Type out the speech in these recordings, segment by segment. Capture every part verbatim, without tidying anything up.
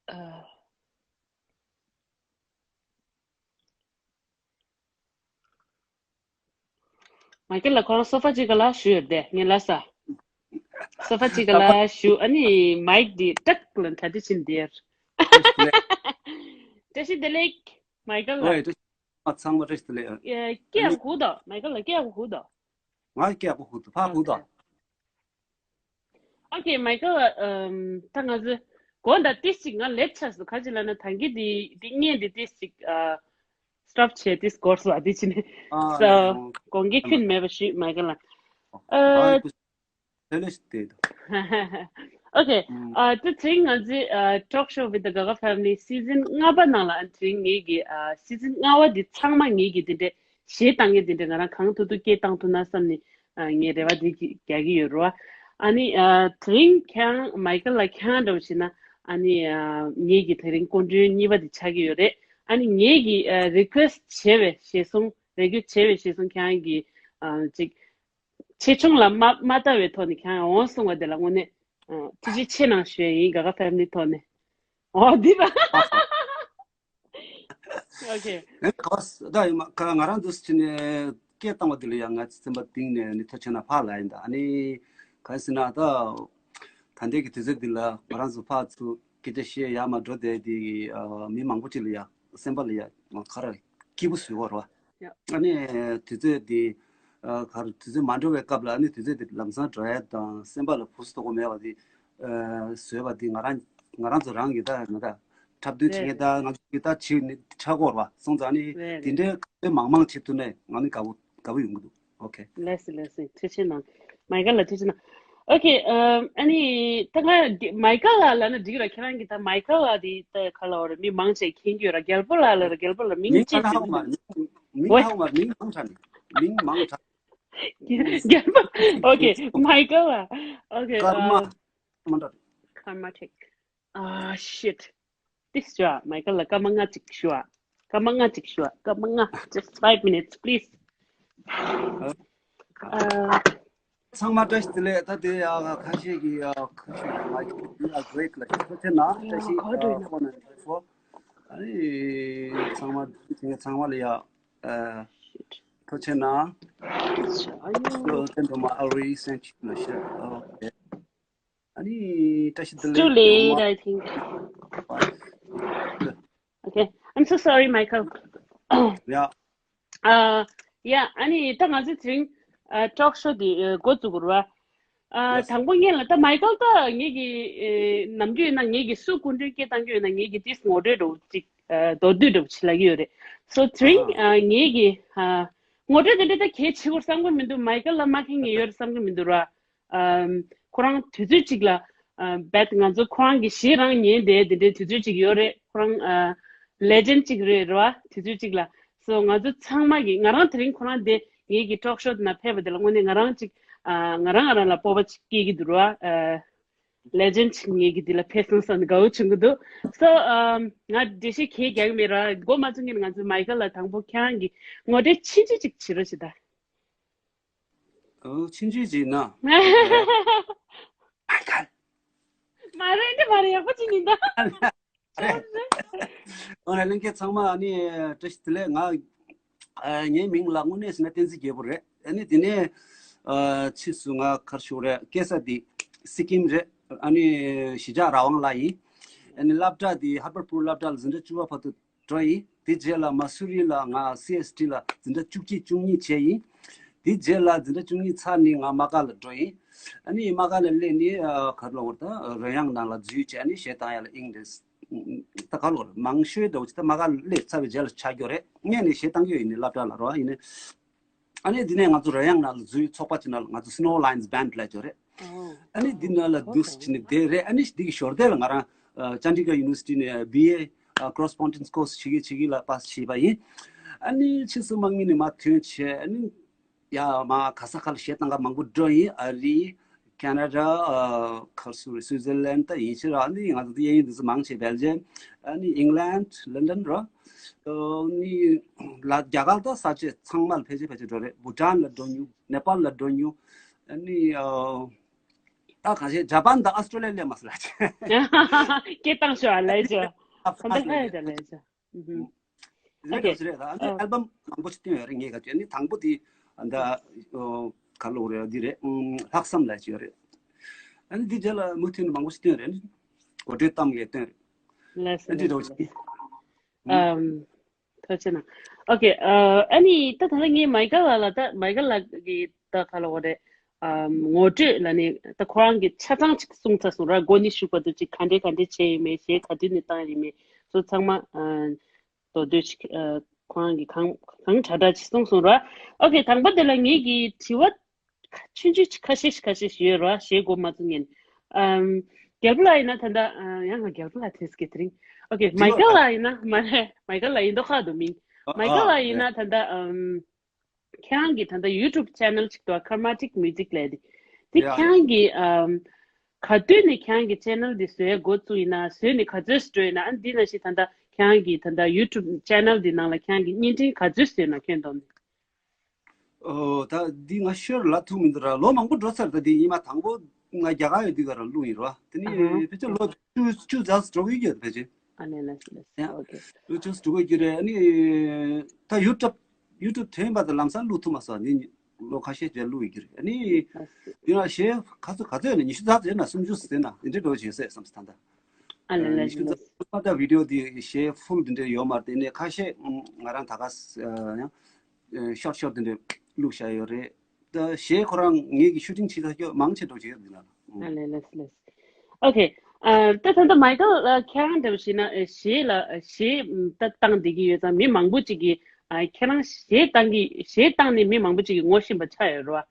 ཨ། མའི་ཀལ་ལགས་ཁོ་རང་སོ་ཕ་གཅིག་ག་ལ་བཞུགས་ཡོད་དེ། ངས་ལབ་ས། སོ་ཕ་གཅིག་ག་ལ་བཞུགས། ཨ་ནི་མའིག་འདི་ཏག་ལ་གྲ་སྒྲིག་བྱེད་འདིར། བཀྲ་ཤིས་བདེ་ལེགས། མའི་ཀལ་ལགས། ཨོའི། བཀྲ་ཤིས། ཨ། ཚང་མ་བཀྲ་ཤིས་བདེ་ལེགས། ཨ། སྐད་ཡག་གུག་དོ། མའི་ཀལ་ལགས་སྐད་ཡག་གུག་དོ། ང་སྐད་ཡག་པོ་གུག་འདུག་ཕར་གུག་དང་། ཨོ་ཁེ། མའི་ཀལ། ཨམ། ད་ང་ཚོ་གོ་ད་ཏིས་ཅིག་ང་ལེཊ་ཆགས་སོང་། ག་ཅི་ལབ་ན་ད་གིན་འདི་འདི་བརྙན་འདི་ཏིས་ཅིག་ཨ། སི་ཊོབ་བྱས་ཏིས་འགོར་སོང་། ཨ། འདི་ཕྱིན་ནས། ཨ། ཡ། ཨོ། དགོངས་འགལ་ཁྱོན་མེད་པ་ཞུ། མའི་ཀལ་ལགས། ཨ། ཨ། ཐོས་ལེ་ཞིག་དེ་དང་། ཨོ་ཁེ། ཨ། ད་དེ་རིང་ང་ཚོའི་ཨ། Talk Show with the Gaga Family སི་ཛན་ལྔ་པ་ནང་ལ། ཨ། དེ་རིང་ངེད་ཀྱི་ཨ། སི་ཛན་ལྔ་པ་འདི་ཚང་མ་ངེད་ཀྱི་དེ་འདྲའི་གཞས་བཏང་མཁན་དེ་འདྲ་ང་རང་གང་ཐུབ་ཐུབ་སྐད་བཏང་ཐུབ་ན་བསམ་ནས། ཨ། ངས་རེ་བ་འདི་རྒྱག་གི་ཡོད་རེད་བ། ཨ་ནི་ཨ། དེ་རིང་ཁྱེད་རང་མའི་ཀལ་ལགས་ཁྱེད་རང་འདྲ་བོ་བྱས་ན། ཨ་ནི་ཨ། ངེད་ཀྱི་དེ་རིང་སྐུ་མགྲོན་གཉིས་པ་འདི་ཆགས་ཀྱི་ཡོད་རེད། ཨ་ནི་ངེད་ཀྱི་ཨ། རི་ཀུ་ཨེ་སི་ཊི་བྱས་པའི་ཞལ་གསུང་། རེ་སྐུལ་བྱས་པའི་ཞལ་གསུང་ཁྱེད་རང་གིས་ཨ། ཅིག་ཆེ་ཆུང་ལ་མ་མ་ལྟ་བའི་ཐོག་ནས་ཁྱེད་རང་འོང་གསུང་བ་དེ་ལ་དངོས་གནས་ཨ། ཐུགས་རྗེ་ཆེ་གནང་ཞུ་ཡ་ཡིན། ག་ག་ཕེ་མི་ལི་ཐོག་ནས། ཨོ་འདི་ར། ཨོ་ཁེ། ཨེ། ག་ས་ད་ཡིན་མ་ག་ང་རང་འདུག་སེ་བྱས་ནས་སྐད་བཏང་བ་འདི་ལ་ཡང་ང་སེམས་པ་གཏིང་ནས་ནི་ཐུགས་རྗེ་ཆེ་གནང་ཕར་ལ་ཡིན། ད་ཨ་ནི་ག་ཟེར་ན་ད་ད་ལྟའི་གི་དུས་ཚོད་འདི་ལ་ང་རང་ཚོ་ཕར་ཚུར་སྐད་ཆ་བཤད་ཡ་མ་འགྲོ་བསྡད་དེ། ཨ། མི་མང་པོ་ཅིག་ལ་ཡ་སེམས་པ་ལ་ཡ་ང་ག་རེ་སྐྱིད་པོ་བཟོས་པ་རེད་བ། ཡ། ཨ་ནི་དུས་ཚོད་འདི་ཨ། ག་རེ་དུས་ཚོད་མ་འགྲོ་བའི་སྐབས་ལ། ཨ་ནི་དུས་ཚོད་འདི་ལམ་སང་འགྲོ་ཡ་དང་སེམས་པ་ལ་བུ་སུ་དོག་པོ་མེད་པ་འདི་ཨ། བཟོས་པ་འདི་ང་རང་ང་རང་ཚོ་རང་གི་ད་ང་ད་འཁྲབ་སྟོན་བྱེད་རེད། མཁན་ད་ང་ཚོ་གི་ད་བྱེད་ནི་ཆགས་ཀྱི་ཡོད་རེད་བ། སོང་ཙང་ཨ་ནི་རེད་དེ་རེད། འདྲའི་དཔེ་མང་མང་བྱེད་ཐུབ་ན་ང་ནི་དགའ་པོ་དགའ་པོ་ཡོང་གི་འདུག་ཨོ་ཁེ། ལགས་སོ་ལགས་སོ། ཐུགས་རྗེ་ཆེ་གནང་། མའི་ཀལ་ལགས་ཐུགས་རྗེ་གནང་། ཨོ་ཁེ། ཨམ། ཨ་ནི་ད་ང་འདི་མའི་ཀལ་ལགས་ལབ་ན་འགྲིག་ར། ཁྱེད་རང་གིས་ད་མའི་ཀལ་ལགས་འདི་ད་ག་ལབ་དགོས་རེད། མི་མང་ཆེ་མཁྱེན་གྱི་ཡོད་ར། རྒྱལ་པོ་ལགས་ལབ་ར། རྒྱལ་པོ་ལགས་མིང་མིང་ཅི་ཁ་ན་ཧ་གོ་མ་རེད། མིང་ཁ་ན་ཧ་གོ་མ་རེད། མིང་མང་དྲགས་ནས་མིང་མང་དྲགས། རྒྱལ་པོ། ཨོ་ཁེ། མའི་ཀལ་ལགས། ཨོ་ཁེ། ཀརྨ། ཨ། ཀརྨ་དྲགས། ཀརྨ་དྲགས། ཨ། ཤིཊ། ཏིས་ཞུ་ཨ། མའི་ཀལ་ལགས་སྐར་མ་ལྔ་ཅིག་ཞུ་ཨ། སྐར་མ་ལྔ་ཅིག་ཞུ་ཨ། སྐར་མ་ལྔ། Just five minutes, please. ཨ། ཚང་མ་བཀྲ་ཤིས་བདེ་ལེགས། ད་དེ་ཡ་ཁ་ཤས་ཀྱིས་ཡ་ཁ་ཤས་ཀྱིས་ང་ཡ་བྷེ་རེག་ལ་ཁ་ཆེ་ན་བཀྲ་ཤིས་ཨ། ཁོ་ན་ཁོ། ཨ་ནི་ཚང་མ་ཚང་མ་ལ་ཡ་ཨ། ཐུགས་རྗེ་ཆེ་གནང་། ཨ་ཡོ། ཏེན་ཏོ་མ་ཨ་རི་སེན་ཆི་ན་ཤ། ཨོ་ཁེ། ཨ་ནི་བཀྲ་ཤིས་བདེ་ལེགས། It's too late, I think. Okay, I'm so sorry, Michael. Yeah. ཨ། ཡ། ཨ་ནི་ད་ང་ཚོ་དེ་རིང་ཨ། ཊོག་ཤོ་འདི་ཨ། འགོ་བཙུགས་དགོས་རེད་བ། ཨ། ཡེ་སི། དང་པོ་ངས་ལ་ད་མའི་ཀལ་ད་ངེད་ཀྱི་ཨ། ནམ་རྒྱུན་ཡིན་ན་ངེད་ཀྱི་སུ་སྐུ་མགྲོན་སྐད་བཏང་རྒྱུ་ཡིན་ན་ངེད་ཀྱི་ཏིས་ངོ་སྤྲོད་འདྲ་བོ་ཅིག་ཨ། མདོར་བསྡུས་འདྲ་བོ་ཅིག་ལབ་ཀྱི་ཡོད་རེད། So དེ་རིང་ཨ། ངེད་ཀྱི་ཨ། ངོ་སྤྲོད་དེ་འདྲ་ད་གལ་ཆེ་བོར་བསམ་གྱི་མི་འདུག་མའི་ཀལ་ལ་མ་མཁྱེན་མཁན་ཡོད་རེད་བསམ་གྱི་མི་འདུག་ར། ཨམ། ཁོ་རང་དུས་ཚོད་ཅིག་ལ་ཨ། བེད་ང་ཚོ་ཁོ་རང་གི་གཞས་རང་ཉན་བསྡད་དེ་འདྲའི་དུས་ཚོད་ཅིག་ཡོད་རེད། ཁོ་རང་ཨ། ལེ་ཇེན་ཌི་ཅིག་རེད་རེད་བ། དུས་ཚོད་ཅིག་ལ། སོ་ང་ཚོ་ཚང་མ་གི་ང་རང་དེ་རིང་ཁོ་རང་དེ་ངེད་ཀྱི་ཊོག་ཤོ་དེ་ན་ཕེབས་པ་དེ་ལ་དངོས་གནས་ང་རང་ཅིག་ཨ། ང་རང་ང་རང་ལ་སྤོབས་པ་ཅིག་སྐྱེ་གི་འདུག་རེད་བ། ཨ། ལེ་ཇེན་ཌི་ཅིག་ངེད་ཀྱི་དེ་ལ་ཕེབས་སོང་བསམ་ནས་དགའ་བོ་བྱུང་གི་འདུག་སོ་ཨམ། ང་འགྲེལ་བཤད་གང་ཡང་རྒྱག་གི་མེད་ར། འགོ་མ་བཙུགས་སྔོན་ང་ཚོ་མའི་ཀལ་ལ་དང་པོ་ཁྱེད་རང་གི་ངོ་སྤྲོད་ཆུང་ཆུང་ཅིག་བྱེད་རོགས་བྱེད་ད། ཨོ། ཆུང་ཆུང་ཅིག་ན། མའི་ཀལ། མ་རེད་འདི་མ་རེད། ཡག་པོ་ཅིག་ཡིན་ད། རེད། ཨོ་ན་ལྷན་རྒྱས་ཚང་མ་ཨ་ནི་བཀྲ་ཤིས་བདེ་ལེགས། ང་ཨ། ངའི་མིང་ལ་དངོས་གནས་ཟེར་ན་བསྟན་འཛིན་རྒྱལ་པོ་རེད། ཨ་ནི་དེ་ནས་ཨ། ཕྱིས་སུ་ང་ག་རེ་ཞུ་དགོས་རེད། སྐྱེས་ས་དེ་སི་ཀིམ་རེད། ཨ་ནི་གཞིས་ཆགས་ར་ཝང་ལ་ཡིན། ཨ་ནི་སློབ་གྲྭ་དེ་ཧར་བར་ཌི་པུར་སློབ་གྲྭ་ལ་འཛིན་གྲྭ་བཅུ་པ་བར་དུ་འགྲོ་ཡིན། དེ་རྗེས་ལ་མ་སུ་རི་ལ་ང་སི་ཨེས་ཊི་ལ་འཛིན་གྲྭ་བཅུ་གཅིག་བཅུ་གཉིས་བྱས་ཡིན། དེ་རྗེས་ལ་འཛིན་གྲྭ་བཅུ་གཉིས་ཚར་ནས་ང་མ་ག་ལ་འགྲོ་ཡིན། ཨ་ནི་མ་ག་ལ་སླེབས་ནས་ཨ། ག་རེ་ལབ་དགོས་རེད། ད་རོལ་དབྱངས་ནང་ལ་འཛུལ་བྱས་ཨ་ནི་གཞས་བཏང་ཡ་ལ་དབྱིངས་རེད། ད་ག་རེ་ལབ་དགོས་རེད། མང་ཤོས་འདྲ་བོ་ཅིག་ད་མ་ག་ལ་སླེབས་ཚར་བའི་རྗེས་ལ་ཆགས་ཀྱི་ཡོད་རེད། སྔོན་ནས་གཞས་བཏང་གི་ཡོད་ནི་སློབ་གྲྭ་ལ་རེད་བ། ཡིན་ནའི་ཨ་ནི་འདི་ནས་ང་ཚོ་རོལ་དབྱངས་ནང་ལ་འཛུལ། ཚོགས་པ་ཅིག་ནང་ལ་ང་ཚོ་སི་ནོ་ལའིན་སི་བྷེན་ཌི་ལབ་ཀྱི་ཡོད་རེད། ཨ་ནི་འདི་ནང་ལ་འདུག་སེ་བྱས་ནས་བསྡད་རེད། ཨ་ནི་འདི་གི་ཞོར་དེ་ལ་ང་རང་ཨ། ཅན་ཌི་གྷར་ཡུ་ནི་ཝར་སི་ཊི་ནས་བི་ཨེ་ཨ། ཀོ་རེ་སི་པོན་ཌེན་སི་ཀོར་སི་བྱེད་ཀྱི་བྱེད་ཀྱི་ལ་པཱ་སི་བྱས་པ་ཡིན། ཨ་ནི་ཕྱིས་སུ་དམག་མི་ནས་མར་ཐོན་བྱས། ཨ་ནི་ཡ་མར་ག་ས་ག་ལ་གཞས་བཏང་ག་མང་པོ་འགྲོ་ཡིན། ཨ་རི། ཁེ་ན་ཌ། ཨ། ག་རེ་ཟེར། སུའི་ཛར་ལན་ཌི་ད་ཡིན་ཕྱིར། ཨ་ནི་ང་ཚོ་གཡས་གཡོན་འདི་ཚོ་མང་ཆེ་བྷེལ་ཇམ། ཨ་ནི་ཨིང་ལན་ཌི། ལན་ཌན་ར། ཨ་ནི་ལ་རྒྱ་གར་ད་ས་ཆ་ཚང་མ་ལ་ཕལ་ཆེར་ཕལ་ཆེར་འགྲོ་རེད། བྷུ་ཊན་ལ་འགྲོ་མྱོང་། ནེ་པཱལ་ལ་འགྲོ་མྱོང་། ཨ་ནི་ཨ། ཨ་གང་ཞིག་ཇ་པན་དང་ཨ་སི་ཀྲོ་ལི་ཡ་ལས་མ་སི་ལ་ཆེ། སྐད་བཏང་ཤོག་ཨ་ལས་ཆོ། ཨ་ཧྥ་ཧྥ་ཧྥ་ལས་ཆོ་ལས་ཆོ། ཨུ་ཧུ། རེད་ཨོ་ཁེ། འགྲོ་ཟེར་རེད། ད་ཨ་ནི་ཨ་ཨལ་བམ་མང་པོ་ཞིག་བཏོན་ཡོད་རེད། ངས་ག་ཅི་ཨ་ནི་དང་པོ་དེ་ཨ་ད་ཨོ་ག་ལོ་རེད་འདི་རེད། ཨུམ་ལྷག་བསམ་ལ་ཅི་ཡོད་རེད། ཨ་ནི་འདི་རྗེས་ལ་མུ་མཐུད་ནས་མང་པོ་ཞིག་བཏོན་རེད། གོ་སྒྲིག་གཏམ་གྱི་བཏོན་རེད། ལགས་སོ་ཨ་འདི་ལགས་འགྲོ་སོ་ཅི། ལགས་སོ། ཨུམ། ཨམ། ཐུགས་རྗེ་གནང་། ཨོ་ཁེ། ཨ་ཨ་ནི་ད་ད་ལྟ་ངས་མའི་ཀལ་ལགས་ལ་ད་མའི་ཀལ་ལགས་ཀྱི་ད་ག་ལ་འོ་རེད། ཨམ་ངོ་སྤྲོད་ལ་ནི་ད་ཁོ་རང་གིས་ཆ་ཚང་ཅིག་གསུངས་ཚར་སོང་ར། འགོ་ནས་མཇུག་བར་དུ་ཅིག་ག་འདྲས་ག་འདྲས་བྱས་ཡིན་མིན། གཞས་ག་དུས་ནས་བཏང་ཡིན་མིན་སོགས་ཚང་མ་ཨ་མདོར་བསྡུས་ཅིག་ཨ་ཁོ་རང་གིས་གང་གང་དྲག་དྲག་ཅིག་གསུངས་སོང་ར། ཨོ་ཁེ། དང་པོ་དེ་ལ་ངེད་ཀྱི་དྲི་བ་ཆུང་ཆུང་ཅིག་ཁ་ཤས་ཤིག་ཁ་ཤས་ཤིག་ཡོད་ར། གཞས་འགོ་མ་བཙུགས་སྔོན། ཨམ། རྒྱལ་པོ་ལགས་ཡིན་ན་ད་ལྟ་ཨ་ཡང་ང་རྒྱལ་པོ་ལགས་དྲིས་ཀྱི་དེ་རིང་། ཨོ་ཁེ། མའི་ཀལ་ལགས་ཡིན་ན། མ་རེད། མའི་ཀལ་ལགས་ཡིན་མདོག་ཁ་འདུག་མིང་། ཨ་མའི་ཀལ་ལགས་ཡིན་ན་ད་ལྟ་ཨམ། ཁྱེད་རང་གི་ད་ལྟ་ཡུ་ཊུབ་ཆེ་ནལ་ཅིག་འདུག་ཨ། ཀར་མ་ཊིག་མིའུ་ཛིག་ལབ་དེ། དེ་ཡ་ཁྱེད་རང་གི་ཨམ། ག་དུས་ནས་ཁྱེད་རང་གི་ཆེ་ནལ་འདི་བཟོས་འགོ་བཙུགས་ཡིན་ན། བཟོས་ནས་ག་ཚོད་འགྲོ་ཡིན་ན། ཨ་འདི་ནང་བཞིན་ད་ལྟ་ཁྱེད་རང་གི་ད་ལྟ་ཡུ་ཊུབ་ཆེ་ནལ་འདི་ནང་ལ་ཁྱེད་རང་གི་བརྙན་འཕྲིན་ག་ཚོད་བཟོས་ན་ཁྱོན་བསྡོམས་ནས། ཨོ། ད་འདི་ང་ཤོར་ལ་ཐུག་མི་འདུག་ར། ལོ་མང་པོ་འགྲོ་ཚར། ད་འདི་ཉི་མ་དང་པོ་ང་རྒྱ་གར་ཡོད་དུས་ག་ར་བླུགས་ཡིན་ར། དེ་ཨ་ནི་ཧ། ཕལ་ཆེར་ལོ་བཅུ་བཅུ་ཙམ་འགྲོ་གི་ཡོད་ཕལ་ཆེར། ཨ་ནི་ལགས་སོ་ལགས་སོ། ཡ། ཨོ་ཁེ། ལོ་བཅུ་འགྲོ་གི་ཡོད་རེད། ཨ་ནི་ད་ཡུ་ཊུབ་ཡུ་ཊུབ་ཐོན་པ་དང་ལམ་སང་བླུགས་ཐུབ་མ་སོང་། འདི་ལོ་ཁ་ཤས་རྗེས་བླུགས་ཡི་གི་རེད། ཨ་ནི་ལགས་སོ། འདི་ལ་གཞས་ག་ཚོད་ག་ཚོད་ཡོད་ན། ཉི་ཤུ་ཙམ་ཟེར་ན་འདི་འདྲས་འགྲོ་བྱེད་སྲིད་བསམ་སོང་ད་ལྟ། ཨ་ལེ་ལེ་ཉི་ཤུ་ཙམ། ལེ། ད་ལྟ་བི་ཌི་ཡོ་འདི་གཞས་ཕུལ་འདི་འདྲས་ཡོད་མ་རེད། དེ་ནས་ཁ་ཤས་ང་རང་ད་ག་ཡང་ཤོར་ཤོར་འདི་འདྲས་བླུགས་བཞག་ཡོད་རེད། ད་གཞས་ཁོ་རང་ངེད་ཀྱི་ཤུ་ཊིང་བྱེད་ས་སྐྱོ་མང་ཆེ་འགྲོ་བྱེད་ཡོད་འདི་ལ། ཨ་ལེ་ལེ་ལེ། ཨོ་ཁེ། ཨ་ད་ད་ལྟ་མའི་ཀལ་ལགས་ཁྱེད་རང་འདྲ་བོ་ཞིག་ན་ཨ་གཞས་ལ་ཨ་གཞས་ད་བཏང་བསྡད་ཀྱི་ཡོད་ཙང་མི་མང་པོ་ཅིག་གིས་ཨ་ཁྱེད་རང་གཞས་བཏང་གི་གཞས་བཏང་ནས་མི་མང་པོ་ཅིག་གིས་ངོ་ཤེས་པ་ཆགས་ཡོད་རེད་བ།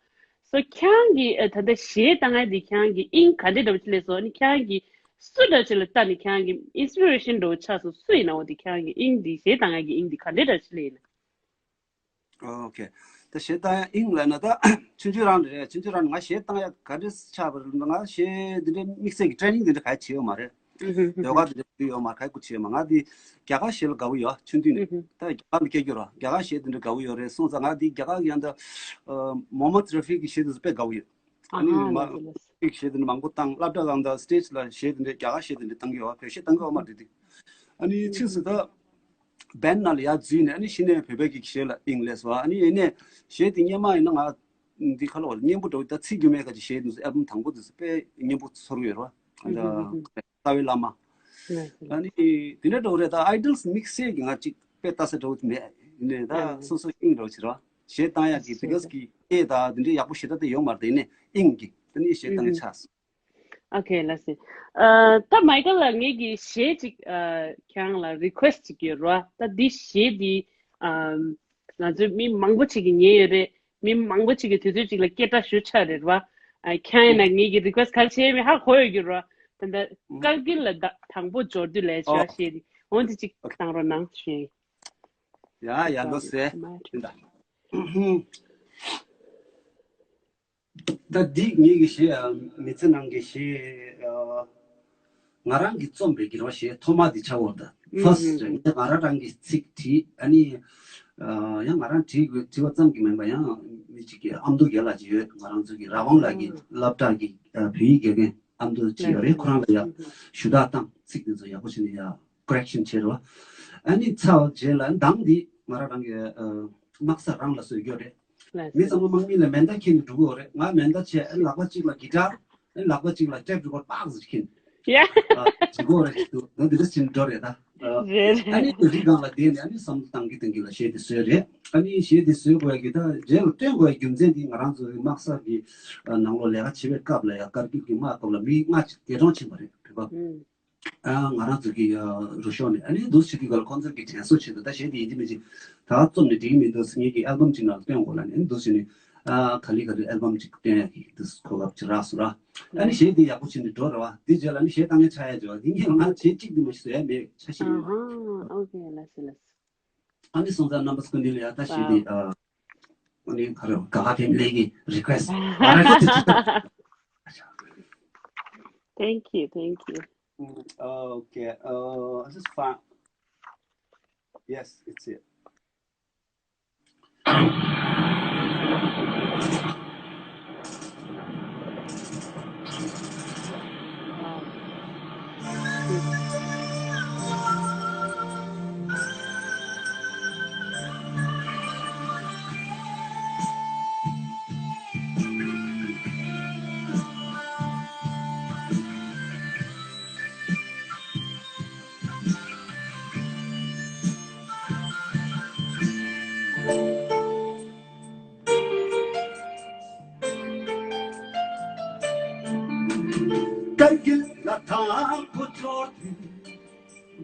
སོ་ཁྱེད་རང་གིས་ཨ་ད་ལྟ་གཞས་བཏང་ཡ་འདི་ཁྱེད་རང་གིས་དབྱིངས་ག་འདྲས་འདྲ་བོ་ཅིག་སླེབས་སོང་། ཨ་ནི་ཁྱེད་རང་གིས་སུ་འདྲ་ཅིག་ལ་ལྟ་ནས་ཁྱེད་རང་གི་ཨིན་སི་པི་རེ་ཤན་འདྲ་བོ་ཆགས་སོང་། སུ་ཡིན་ནའང་དེ་ཁྱེད་རང་གི་དབྱིངས་འདི་གཞས་བཏང་ཡ་གི་དབྱིངས་འདི་ག་འདྲས་འདྲ་ཅིག་སླེབས་ཡིན་ན། ཨོ་ཁེ། ད་གཞས་བཏང་ཡ་དབྱིངས་ལབ་ན་ད་ཆུང་ཆུང་རང་རེད། ཆུང་ཆུང་རང་ང་གཞས་བཏང་ཡ་ག་འདྲས་ཆགས་པ་རེད། ང་གཞས་འདི་འདྲའི་དམིགས་བསལ་གྱི་ཊེ་རེ་ནིང་འདི་འདྲ་ག་བྱེད་ཡོད་མ་རེད། ཨུ་ཧུ་ཡོ་ག་འདི་འདྲ་བྱེད་ཡོད་མ་རེད། ག་ཡེ་བྱེད་ཡོད་མ། ང་འདི་རྒྱ་གར་གཞས་ལ་དགའ་བོ་ཡོད། ཆུང་དུས་ནས་ཨུ་ཧུ་ད་རྒྱ་གར་ལ་སྐྱེས་རྒྱུ་ར། རྒྱ་གར་གཞས་འདི་འདྲ་དགའ་བོ་ཡོད་རེད། སོང་ཙང་ང་འདི་རྒྱ་གར་གྱི་ཡང་ད་མོ་ཧམ་མད་ར་ཧྥི་གི་གཞས་འདི་ཚོ་དཔེ་དགའ་བོ་ཡོད། ཨ་ནི་ཨ་ཧ་མ་ལགས་སོ་ལགས་སོ། གཞས་འདི་འདྲ་མང་པོ་བཏང་། སློབ་གྲྭ་གང་དང་སི་ཊེ་ཇི་ལ་གཞས་འདི་འདྲ་རྒྱ་གར་གཞས་འདི་འདྲ་བཏང་གི་ཡོད། བོད་གཞས་བཏང་གི་ཡོད་མ་རེད་དེ། ཨ་ནི་ཕྱིས་སུ་ད་བན་ནང་ལ་ཡར་འཛུལ་ནས་ཨ་ནི་གཞི་ནས་བོད་པའི་གི་གཞས་ལ་དབྱིངས་སླེབས་སོང་། ཨ་ནི་ཡིན་ནའི་གཞས་དེ་སྔོན་མ་ཡིན་ན་ང་འདི་ཁ་ལོ་བ་སྙན་པོ་འདྲ་བོ། ད་ཚིག་རྒྱུ་མེད་ཁ་ཅིག་གཞས་འདི་ཚོ་ཨལ་བམ་དང་པོ་དེ་ཚོ་དཔེ་སྙན་པོ་ཚོར་གི་ཡོད་རེད་བ། ཨ་ད་རྩ་བའི་བླ་མ། ཨ་ནི་དེ་འདྲ་འདྲ་བོ་རེད། ད་ཨའི་ཌལ་སི་དམིགས་བསལ་གྱི་ང་གཅིག་དཔེ་ལྟ་ས་འདྲ་བོ་མེད། ཡིན་ནའི་ད་སོ་སོ་དབྱིངས་འདྲ་བོ་བྱེད་རེད་བ། གཞས་བཏང་ཡག་གི་བི་ཀོ་ཟི་གི་ཨེ་ད་དེ་འདྲའི་ཡག་པོ་ཞེ་དྲག་དེ་ཡོད་མ་རེད། དེ་ནས་དབྱིངས་ཀྱི་དེ་ནས་གཞས་བཏང་ཡག་ཆགས་སོང་། ཨོ་ཁེ་ལགས་སོ། ཨ་ད་མའི་ཀལ་ལགས་ངེད་ཀྱི་གཞས་ཅིག་ཨ་ཁྱེད་རང་ལ་རི་ཁུ་ཨེ་སི་ཊི་ཅིག་ཡོད་རེད་བ། ད་འདི་གཞས་འདི་ཨ་ང་ཚོའི་མི་མང་པོ་ཅིག་གིས་ཉན་ཡོད་རེད། མི་མང་པོ་ཅིག་གིས་དུས་ཚོད་ཅིག་ལ་སྐད་སྒྲ་ཞུ་འཆར་རེད་བ། ཨ་ཁྱེད་རང་ཡིན་ན་ངེད་ཀྱི་རི་ཁུ་ཨེ་སི་ཊི་ག་རེ་བྱས་མིན་ཧ་གོ་ཡོད་རྒྱུ་རེད་བ། ད་ལྟ་ཀར་གིལ་ལ་ད་དང་པོ་འབྱོར་དུས་ལས་བྱས་བ་གཞས་འདི་འོ་འདི་ཅིག་བཏང་རོགས་གནང་ཞུ་ཡིན། ཡ་ཡ་ལོ་སེ། ད་འདི་ངེད་ཀྱི་གཞས་ཨ་མི་ཚེ་ནང་གི་གཞས་ཨ་ང་རང་གིས་རྩོམ་པའི་གི་རོ་གཞས་ཐོག་མ་འདི་ཆགས་ཡོད་རེད། ཕར་སི་ཊི་རེད། ངས་ང་རང་རང་གི་ཚིག་བྲིས། ཨ་ནི་ཨ་ཡང་ང་རང་བྲིས་དགོས་བྲིས་པ་ཙམ་གྱིས་མིན་པ། ཡང་མི་གཅིག་གི་ཨ་མདོ་རྒན་ལགས་ཅིག་ཡོད། ང་རང་ཚོ་གི་ར་ཝང་ལགས་ཀྱི་སློབ་གྲྭ་གི་ཨ་བོད་ཡིག་དགེ་རྒན་ཨ་མདོ་ཅིག་ཡོད་རེད། ཁོ་རང་ལ་ཡ་ཞུ་དག་བཏང་། ཚིག་འདི་ཚོ་ཡག་པོ་བྱས་ནས་ཡ་ཀོ་རེག་ཤན་བྱས་རེད་བ། ཨ་ནི་ཚར་བ་རྗེས་ལ་གདངས་འདི་ང་རང་རང་གི་ཨ་དམག་ས་རང་ལ་བཟོས་ཡོད་རེད། ལགས་མི་ཚང་མ་དམག་མི་ལ་མེ་མདའ་འཁྱེར་ནས་འགྲོ་གི་ཡོད་རེད། ང་མེ་མདའ་བྱས། ཨ་ལག་པ་གཅིག་ལ་གི་ཊར། ཨ་ལག་པ་གཅིག་ལ་ཊེབ་རི་ཀོཌ་པགས་ཟེར་འཁྱེར། ཡ། ཨ་བྱེད་དགོས་རེད་ཅིག་འདུག་ང་འདི་འདྲ་བྱས་ནས་འགྲོ་རེད་ད། ཨ་རེད་རེད། ཨ་ནི་རི་སྒང་ལ་བསྡད་ནས་ཨ་ནི་བསམ་བློ་བཏང་གི་བཏང་གི་ལ་གཞས་དེ་བཟོས་རེད། ཨ་ནི་གཞས་དེ་བཟོས་དགོས་ཡ་གི་ད་རྗེས་ལ་བཏོན་དགོས་ཡ་རྒྱུ་མཚན་དེ་ང་རང་ཚོ་གི་དམག་ས་གི་ནང་ལོགས་ལས་ཀ་བྱེད་པའི་སྐབས་ལ་ཡ་ཀར་གིལ་གི་དམག་སྐབས་ལ་མི་ལྔ་ཅིག་འདས་གྲོངས་ཕྱིན་པ་རེད། བོད་པ། ཨ་ང་རང་ཚོ་གི་ཨ་རུ་ཤོག་ནས། ཨ་ནི་འདུག་བྱེད་དུས་སྐབས་ལ་ཁོང་ཚོ་གི་དྲན་གསོ་ཆེད་དུ་ད་གཞས་དེ་ཡིན་གཅིག་མིན་གཅིག་ད་རྩོམ་ནས་འགྲིག་གི་མི་འདུག་ངེད་ཀྱི་ཨལ་བམ་གཅིག་ནང་ལ་བཏོན་དགོས་ལབ་ནས། ཨ་ནི་འདུག་བྱས་ནས་ཨ་ག་ལེ་ག་ལེ་ཨལ་བམ་གཅིག་བཏོན་ཡ་གི་དུས་གོ་སྐབས་ཅིག་རག་སོང་ར། ཨ་ནི་གཞས་དེ་ཡག་པོ་བྱས་ནས་འགྲོ་ར་བ། དེ་རྗེས་ལ་ཨ་ནི་གཞས་བཏང་མཁན་ཆགས་ཡ་བྱས་བ། དེ་ངས་ང་གཞས་གཅིག་དེ་མ་ཞིག་བཟོ་ཡ་མེད། ཆ་ཤས་ཡོད། ཨ་ཧ། ཨོ་ཁེ། ལགས་སོ་ལགས་སོ། ཨ་ནི་སོང་ཙང་རྣམ་པ་ཚོ་ཀུན་ནས་ལ་ཡ་ད་གཞས་དེ་ཨ་ཨ་ནི་ག་རེ་ག་ག་ཕེམ་ལི་གི་རི་ཁུ་ཨེ་སི་ཊི་ང་རང་གི་དེ་ཅིག་ད། Thank you, thank you. Mm, okay, uh, I just found. Yes, it's it.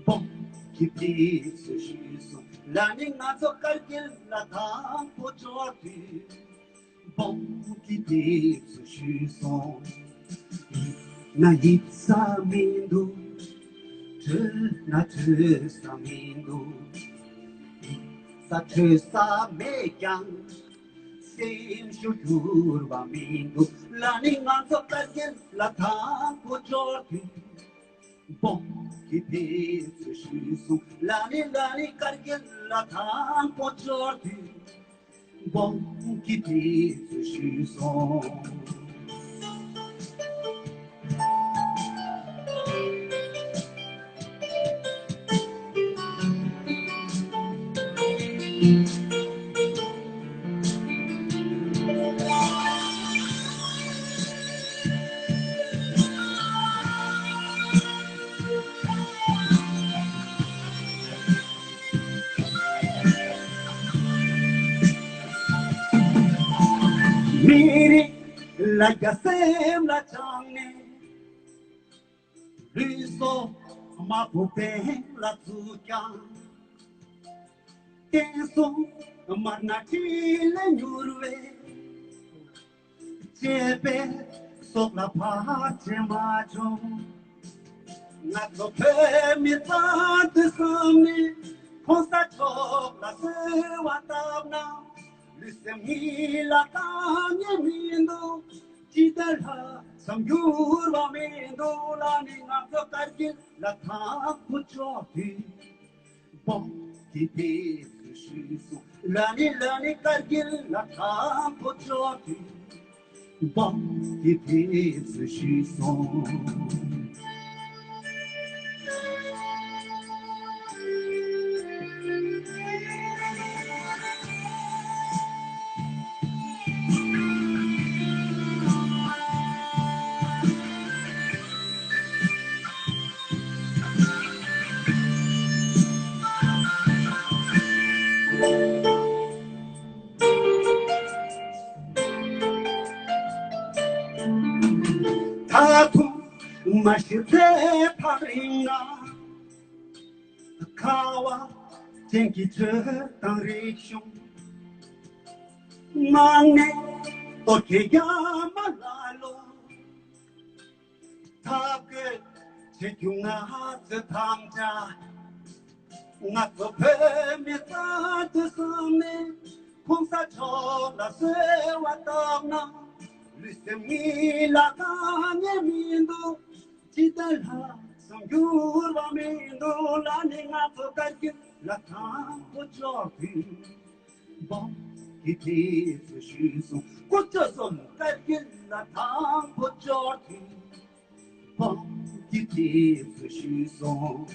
འབུམ་གྱི་ཕེབས་བསུ་ཞུས་སོང་། ལ་ནི་ང་ཚོ་དཀར་རྒྱལ་ལ་དང་པོ་འབྱོར་དུས། འབུམ་གྱི་ཕེབས་བསུ་ཞུས་སོང་། ཡིད་ན་ཡིད་ས་མི་འདུག། བྲོས་ན་བྲོས་ས་མི་འདུག། ཡིད་ས་བྲོས་ས་མེད་ཀྱང་། སེམས་ཤུགས་འགྱུར་བ་མི་འདུག། ལ་ནི་ང་ཚོ་དཀར་རྒྱལ་ལ་དང་པོ་འབྱོར་དུས། འབུམ་གྱི་ཕེབས་བསུ་ཞུས་སོང་། ལ་ནི་ལ་ནི་དཀར་རྒྱལ་ལ་དང་པོ་འབྱོར་དུས། འབུམ་གྱི་ཕེབས་བསུ་ཞུས་སོང་། མི་རིགས་ལ་རྒྱ་སེམས་ལ་བཅངས་ནས། ལུས་སྲོག་དམར་པོ་འབེན་ལ་བཙུགས་ཀྱང་། བསྟན་སྲུང་དམར་ནག་འཕྲིན་ལས་མྱུར་བའི། གཅེས་པའི་སྲོག་ལ་བར་ཆད་མ་བྱུང་། ང་ཚོ་བོད་མི་རྩ་དོན་བསམ་ནས། ༸གོང་ས་མཆོག་ལ་གསོལ་བ་བཏབ་ན། ལུས་སེམས་གཉིས་ལ་དཀའ་ངལ་མི་འདུག། ཇི་ལྟར་ལྷག་བསམ་འགྱུར་བ་མི་འདུག། ལ་ནི་ང་ཚོ་དཀར་རྒྱལ་ལ་དང་པོ་འབྱོར་དུས། འབུམ་གྱི་ཕེབས་བསུ་ཞུས་སོང་། ལ་ནི་ལ་ནི་དཀར་རྒྱལ་ལ་དང་པོ་འབྱོར་དུས། འབུམ་གྱི་ཕེབས་བསུ་ཞུས་སོང་། ད་དུང་མ་ཤི་ཚེ་ཐག་རིང་ན། ཁ་བ་ཅན་གྱི་ཆོས་དང་རིག་གཞུང་། དམངས་གནས་གཏོར་སྐྱོན་རྒྱ་མ་ལ་ལོ། ཐབས་བཀོད་བྱེད་རྒྱུ་ང་ཚོས་དམ་བཅའ། ང་ཚོ་བོད་མི་རྩ་དོན་བསམ་ནས། ༸གོང་ས་མཆོག་ལ་གསོལ་བ་བཏབ་ན། ལུས་སེམས་གཉིས་ལ་དཀའ་ངལ་མི་འདུག། ཇི་ལྟར་ལྷག་བསམ་འགྱུར་བ་མི་འདུག། ལ་ནི་ང་ཚོ་དཀར་རྒྱལ་ལ་དང་པོ་འབྱོར་དུས། འབུམ་གྱི་ཕེབས་བསུ་ཞུས་སོང་། དཀོན་མཆོག་གསུམ་དཀར་རྒྱལ་ལ་དང་པོ་འབྱོར་དུས། འབུམ་གྱི་ཕེབས་བསུ་ཞུས་སོང་།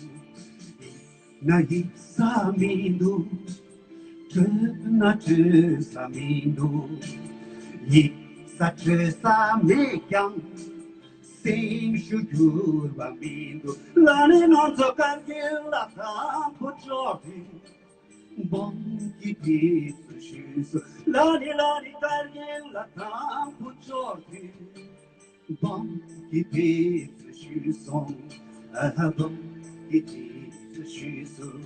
ཡིད་ན་ཡིད་ས་མི་འདུག། བྲོས་ན་བྲོས་ས་མི་འདུག། ཡིད་ས་བྲོས་ས་མེད་ཀྱང་། སེམས་ཤུགས་འགྱུར་བ་མི་འདུག། ལ་ནི་ང་ཚོ་དཀར་རྒྱལ་ལ་དང་པོ་འབྱོར་དུས། འབུམ་གྱི་ཕེབས་བསུ་ཞུས་སོང་། ལ་ནི་ལ་ནི་དཀར་རྒྱལ་ལ་དང་པོ་འབྱོར་དུས། འབུམ་གྱི་ཕེབས་བསུ་ཞུས་སོང་། ཨ་ཧ། འབུམ་གྱི་ཕེབས་བསུ་ཞུས་སོང་།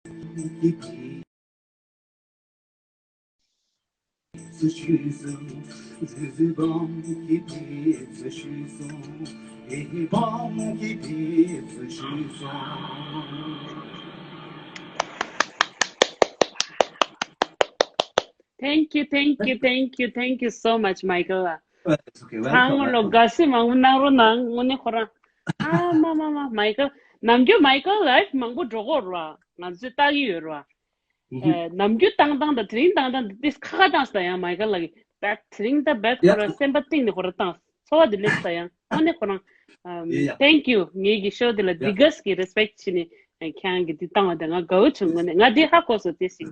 འབུམ་གྱི་ཕེབས་བསུ་ཞུས་སོང་། འཛུལ་འཛུལ་འབུམ་གྱི་ཕེབས་བསུ་ཞུས་སོང་། ཨེ་ཧེ། འབུམ་གྱི་ཕེབས་བསུ་ཞུས་སོང་། Thank you, thank you, thank you, thank you so much, Michael. It's okay, welcome, ཚང་མ་ལོ། welcome. དགའ་བསུ་མང་པོ་གནང་རོགས་གནང་། དངོས་གནས་ཁོ་རང་། ཨ་མ་མ་མ། མའི་ཀལ། ནམ་རྒྱུན་མའི་ཀལ་ལའིབ་མང་པོ་འགྲོ་གི་ཡོད་རེད་བ། ང་ཚོས་ལྟ་གི་ཡོད་རེད་བ། ཨ། ནམ་རྒྱུན་བཏང་བཏང་དང་དེ་རིང་བཏང་བཏང་དེ་ཏིས་ཁ་ཁ་བཏང་སོང་ཡང་མའི་ཀལ་ལགས་ཀྱིས། ད་དེ་རིང་ད་རྦད་ཁོ་རང་སེམས་པ་གཏིང་ནས་ཁོ་རང་བཏང་། ཚོར་བ་དེ་སླེབས་སོང་ཡང་། དངོས་གནས་ཁོ་རང་། ཨམ། Yeah, yeah. Thank you. ངེད་ཀྱི་ཤོ་དེ་ལ། Yeah. Biggest གི་རེ་སི་པེག་བྱས་ནས་ཁྱེད་རང་གིས་འདི་བཏང་བ་དེ་ང་དགའ་བོ་བྱུང་། དངོས་གནས་ང་འདི་ཧ་གོ་སོང་དེ་ཞིག་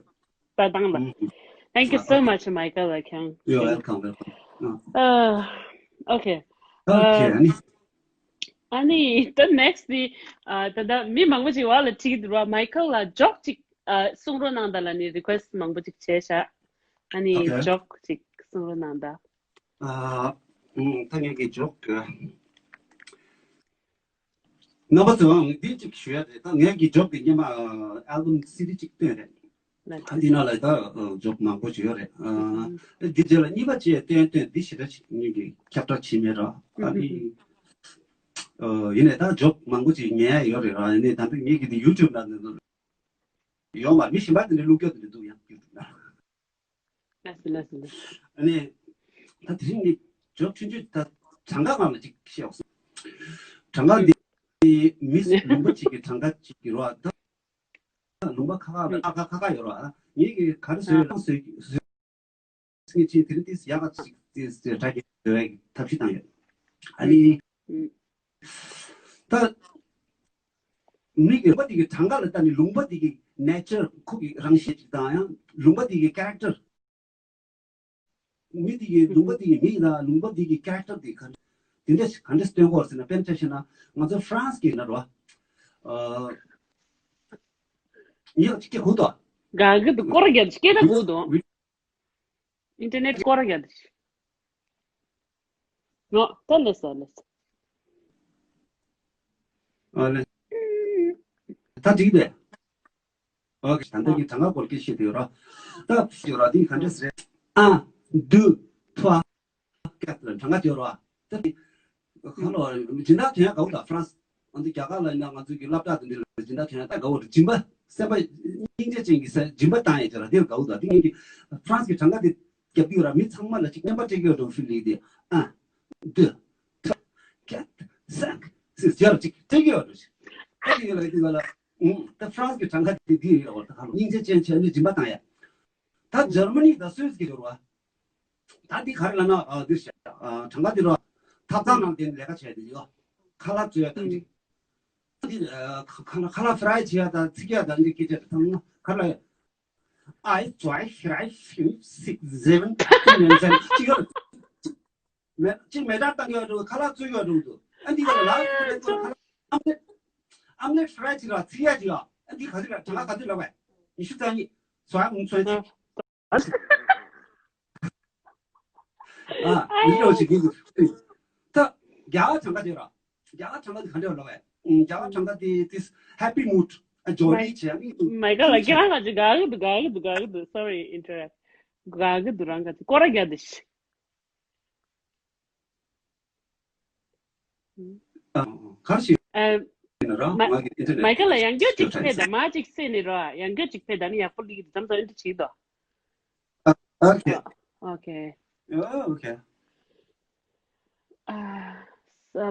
ལྟ་སྟངས་ལ། Mm-hmm. Thank you so much, Michael. ཁྱེད་རང་། You're welcome, welcome. Uh, okay. Okay, uh, ཨ་ནི། ཨ་ནི་ད་ནེག་སི་ཊི་ནི། ཨ། ད་ད་མི་མང་པོ་ཅིག་བར་ལ་ཁྲིད་ཀྱི་འདུག་ར། མའི་ཀལ་ལ་ཇོག་ཅིག་ཨ། གསུང་རོགས་གནང་དང་ལབ་ནས་རི་ཀུ་ཨེ་སི་ཊི་མང་པོ་ཅིག་བྱས་ཤག་ཨ་ནི། Okay. ཇོག་ཅིག་གསུང་རོགས་གནང་དང་། ཨ། ཨུམ། ད་ངེད་ཀྱི་ཇོག་རྣམ་པ་ཚོ་འདི་གཅིག་ཞུ་ཡ་རེད། ད་ངས་ཀྱི་ཇོབ་དེ་སྔོན་མ་ཨལ་བམ་སི་ཌི་གཅིག་བཏོན་རེད། ཨ་འདི་ནང་ལ་ད་ཇོབ་མང་པོ་ཞིག་ཡོད་རེད། ཨ་འདི་རྗེས་ལ་གཉིས་པ་བཅས་བཏོན་བཏོན་འདི་ཞེ་དྲག་ཅིག་ངས་ཀྱི་ཁྱབ་བསྒྲགས་བྱས་མེད་ར། ཨ་ནི་ཡིན་ནའི་ད་ཇོབ་མང་པོ་ཅིག་ཉན་ཡ་ཡོད་རེད་ར། ཡིན་ནའི་ད་འདི་ངས་ཀྱི་འདི་ཡུ་ཊུབ་ནང་ཡོད་མ་རེད། མི་གཞན་པ་དེ་འདྲ་བླུག་རྒྱུ་དེ་འདྲ་འདུག་ཡང་ཡུ་ཊུབ་ནང་། ལགས་སོ་ལགས་སོ་ལགས་སོ། ཨ་ནི་ད་དེ་རིང་ནི་ཇོབ་ཆུང་ཆུང་ད་གྲངས་ཀ་སྒང་ལ་ཅིག་བཤད་འོང་སོང་། གྲངས་ཀ་འདི་མི་ལུང་པ་ཅིག་གི་གྲངས་ཀ་ཅིག་གི་རོ། ད་ལུང་པ་ཁ་ཁ་ལ་ཁ་ཁ་ཁ་ཁ་ཡོད་རོ། ངེད་ཀྱི་ག་རེ་བཟོས་ཡོད་ལ་བཟོས་བཟོས་ངེད་ཅིག་དེ་རིང་ཏིས་ཡག་ག་ཅིག་ཏིས་ཏིས་དྲ་རྒྱ་བཟོ་བའི་ཐབས་ཤེས་བཏང་ཡོད། ཨ་ནི་ད་མི་གི་ལུང་པ་དེ་གི་གྲངས་ཀ་ལ་ལྟ་ནི་ལུང་པ་དེ་གི་ནེ་ཅར་ཁོ་གི་རང་བཞིན་ཅིག་དང་ཡང་ལུང་པ་དེ་གི་ཀེ་རེག་ཊར། མི་དེ་གི་ལུང་པ་དེ་གི་མི་ཡིན་ན་ལུང་པ་དེ་གི་ཀེ་རེག་ཊར་དེ་ག་འདྲ་དེ་འདྲ་ཞིག་ག་འདྲ་སྟོན་དགོས་ཟེར་ན། དཔེར་ན་ཆ་བཞག་ན་ང་ཚོ་ཧྥ་རན་སི་གི་ན་རོ། ཨ་ཡག་ཅིག་སྐད་གོ་དོ། ག་གི་དུ་སྐོར་རྒྱབ་སྐད་ད་གོ་དོ། ཨིན་ཊར་ནེཊ་སྐོར་རྒྱབ་དེ། ངོ་ད་ལེ་ས་ལེ་ས། ཨ་ལེ། ད་འགྲིག་པས། ཨོ་ཁེ། ད་ལྟ་གི་གྲངས་ཀ་སྐོར་སྐད་བཤད་དུ་ཡོད་ར། ད་ཡོད་ར་འདི་ག་འདྲ་ཟེར། ཨ་དུ་ཐ་ཀ་ལ་གྲངས་ཀ་ཡོད་ར། ད་འདི་ཁ་ལོ་སྦྱིན་བདག་ཐོན་ཡ་དགའ་བོ་ད་ཧྥ་རན་སི། ཨ་འདི་རྒྱ་གར་ལ་ཡིན་ན་ང་ཚོ་གི་སློབ་གྲྭ་དེ་འདྲ་ལ་སྦྱིན་བདག་ཐོན་ཡ་ད་དགའ་བོ་ར། སྦྱིན་པ་སེམས་པ་སྙིང་རྗེ་ཅན་གྱི་སེམས་སྦྱིན་པ་བཏང་ཡ་ཅིག་ར་འདི་དགའ་བོ་ད། འདི་ངེད་ཀྱི་ཧྥ་རན་སི་གི་གྲངས་ཀ་འདི་རྒྱབ་ཀྱི་ཡོད་ར། མི་ཚང་མ་ལ་ཅིག་རྔན་པ་སྤྲད་ཀྱི་ཡོད་འགྲོ་ཧྥི་ལི་འདི། ཨ་དུ་ཐ་ཀ་སང་སི་ཡར་ཅིག་སྤྲད་ཀྱི་ཡོད་འགྲོ། སྤྲད་ཀྱི་ཡོད་ར། འདི་ག་ལ། ཨུམ། ད་ཧྥ་རན་སི་གི་གྲངས་ཀ་དེ་འདི་ཡིན་ར་བ། ད་ཧ་ལོ་སྙིང་རྗེ་ཅན་བྱས་ནས་སྦྱིན་པ་བཏང་ཡ། ད་འཇར་མ་ནི་དང་སུད་སི་གི་ཡོད་ར་བ། ད་འདི་ག་རེ་ལབ་ན། ཨ་འདི་བྱ། ཨ་གྲངས་ཀ་འདི་ར་བ། ཐབ་ཚང་ནང་དེ་ལས་ཀ་བྱས་དེ་ཡོད། ཁ་ལག་བཙོས་ཡ་དང་འདི། འདི་ཨ་ཁ་ཁ་ལག་ཁ་ལག་ཧྥ་རའི་བྱེད་ཡ་དང་ཚིག་ཡ་དང་འདི་སྐད་ཆ་དང་ཁ་ལག་ཨའི་ཙོའི་ཧྲའི་ཧྥིའུ་སིག་སེ་བན་ཏེན་ནན་ཟན་ཅིག་ཡོད། མེ་ཅིག་མེ་སྲེག་བཏང་ཡོད་འགྲོ། ཁ་ལག་བཙོས་ཡོད་འགྲོ་འདུག་ཨ་འདི་ག་ལ་ལ་ཁ་ལག་བཙོས། ཁ་ལག་ཨམ་ལེ་ཨམ་ལེ་ཧྥ་རའི་ཅིག་ལ་ཚིག་ཡ་ཅིག་ཡ། ཨ་འདི་ག་ཚོད་ལ་གྲངས་ཀ་ག་ཚོད་ལབ་པས། ཉི་ཤུ་རྩ་གཉིས། ཙོའི་ཨུང་ཙོའི་ཅིག་ཨ་ཨ་ཡི་རོ་ཅིག་གི་ད་རྒྱ་གར་གྲངས་ཀ་དེ་ར། རྒྱ་གར་གྲངས་ཀ་དེ་ག་འདྲ་ལབ་པས། རྒྱ་གར་གྲངས་ཀ་དེ་this happy mood ཨ་ཇོ་ལི་བྱས་ནི། མའི་ཀལ་ལ་རྒྱ་གར་ག་ཅིག་ག་གི་འདུག་ག་གི་འདུག་ག་གི་འདུག sorry interrupt ག་གི་འདུག་རང་ག་ཅིག་སྐོར་ར་རྒྱག་དེ་ཤི། གར་ཞིག་ཨ་ཡིན་ན་ར་མ་ང་གི་ཨིན་ཊར་ནེཊ་མའི་ཀལ་ལ་ཡང་སྐྱར་ཅིག་ཕེབས་དང་མ་ཅིག་སེ་ནི་ར་ཡང་སྐྱར་ཅིག་ཕེབས་དང་ནི་ཡག་པོ་ལི་གི་འདུག་ཙམ་ཙམ་ཨིན་ཊར་ཅིག་དོ། ཨ་ཨོ་ཁེ། ཨོ་ཁེ། ཨོ་ཨོ་ཁེ། ཨ་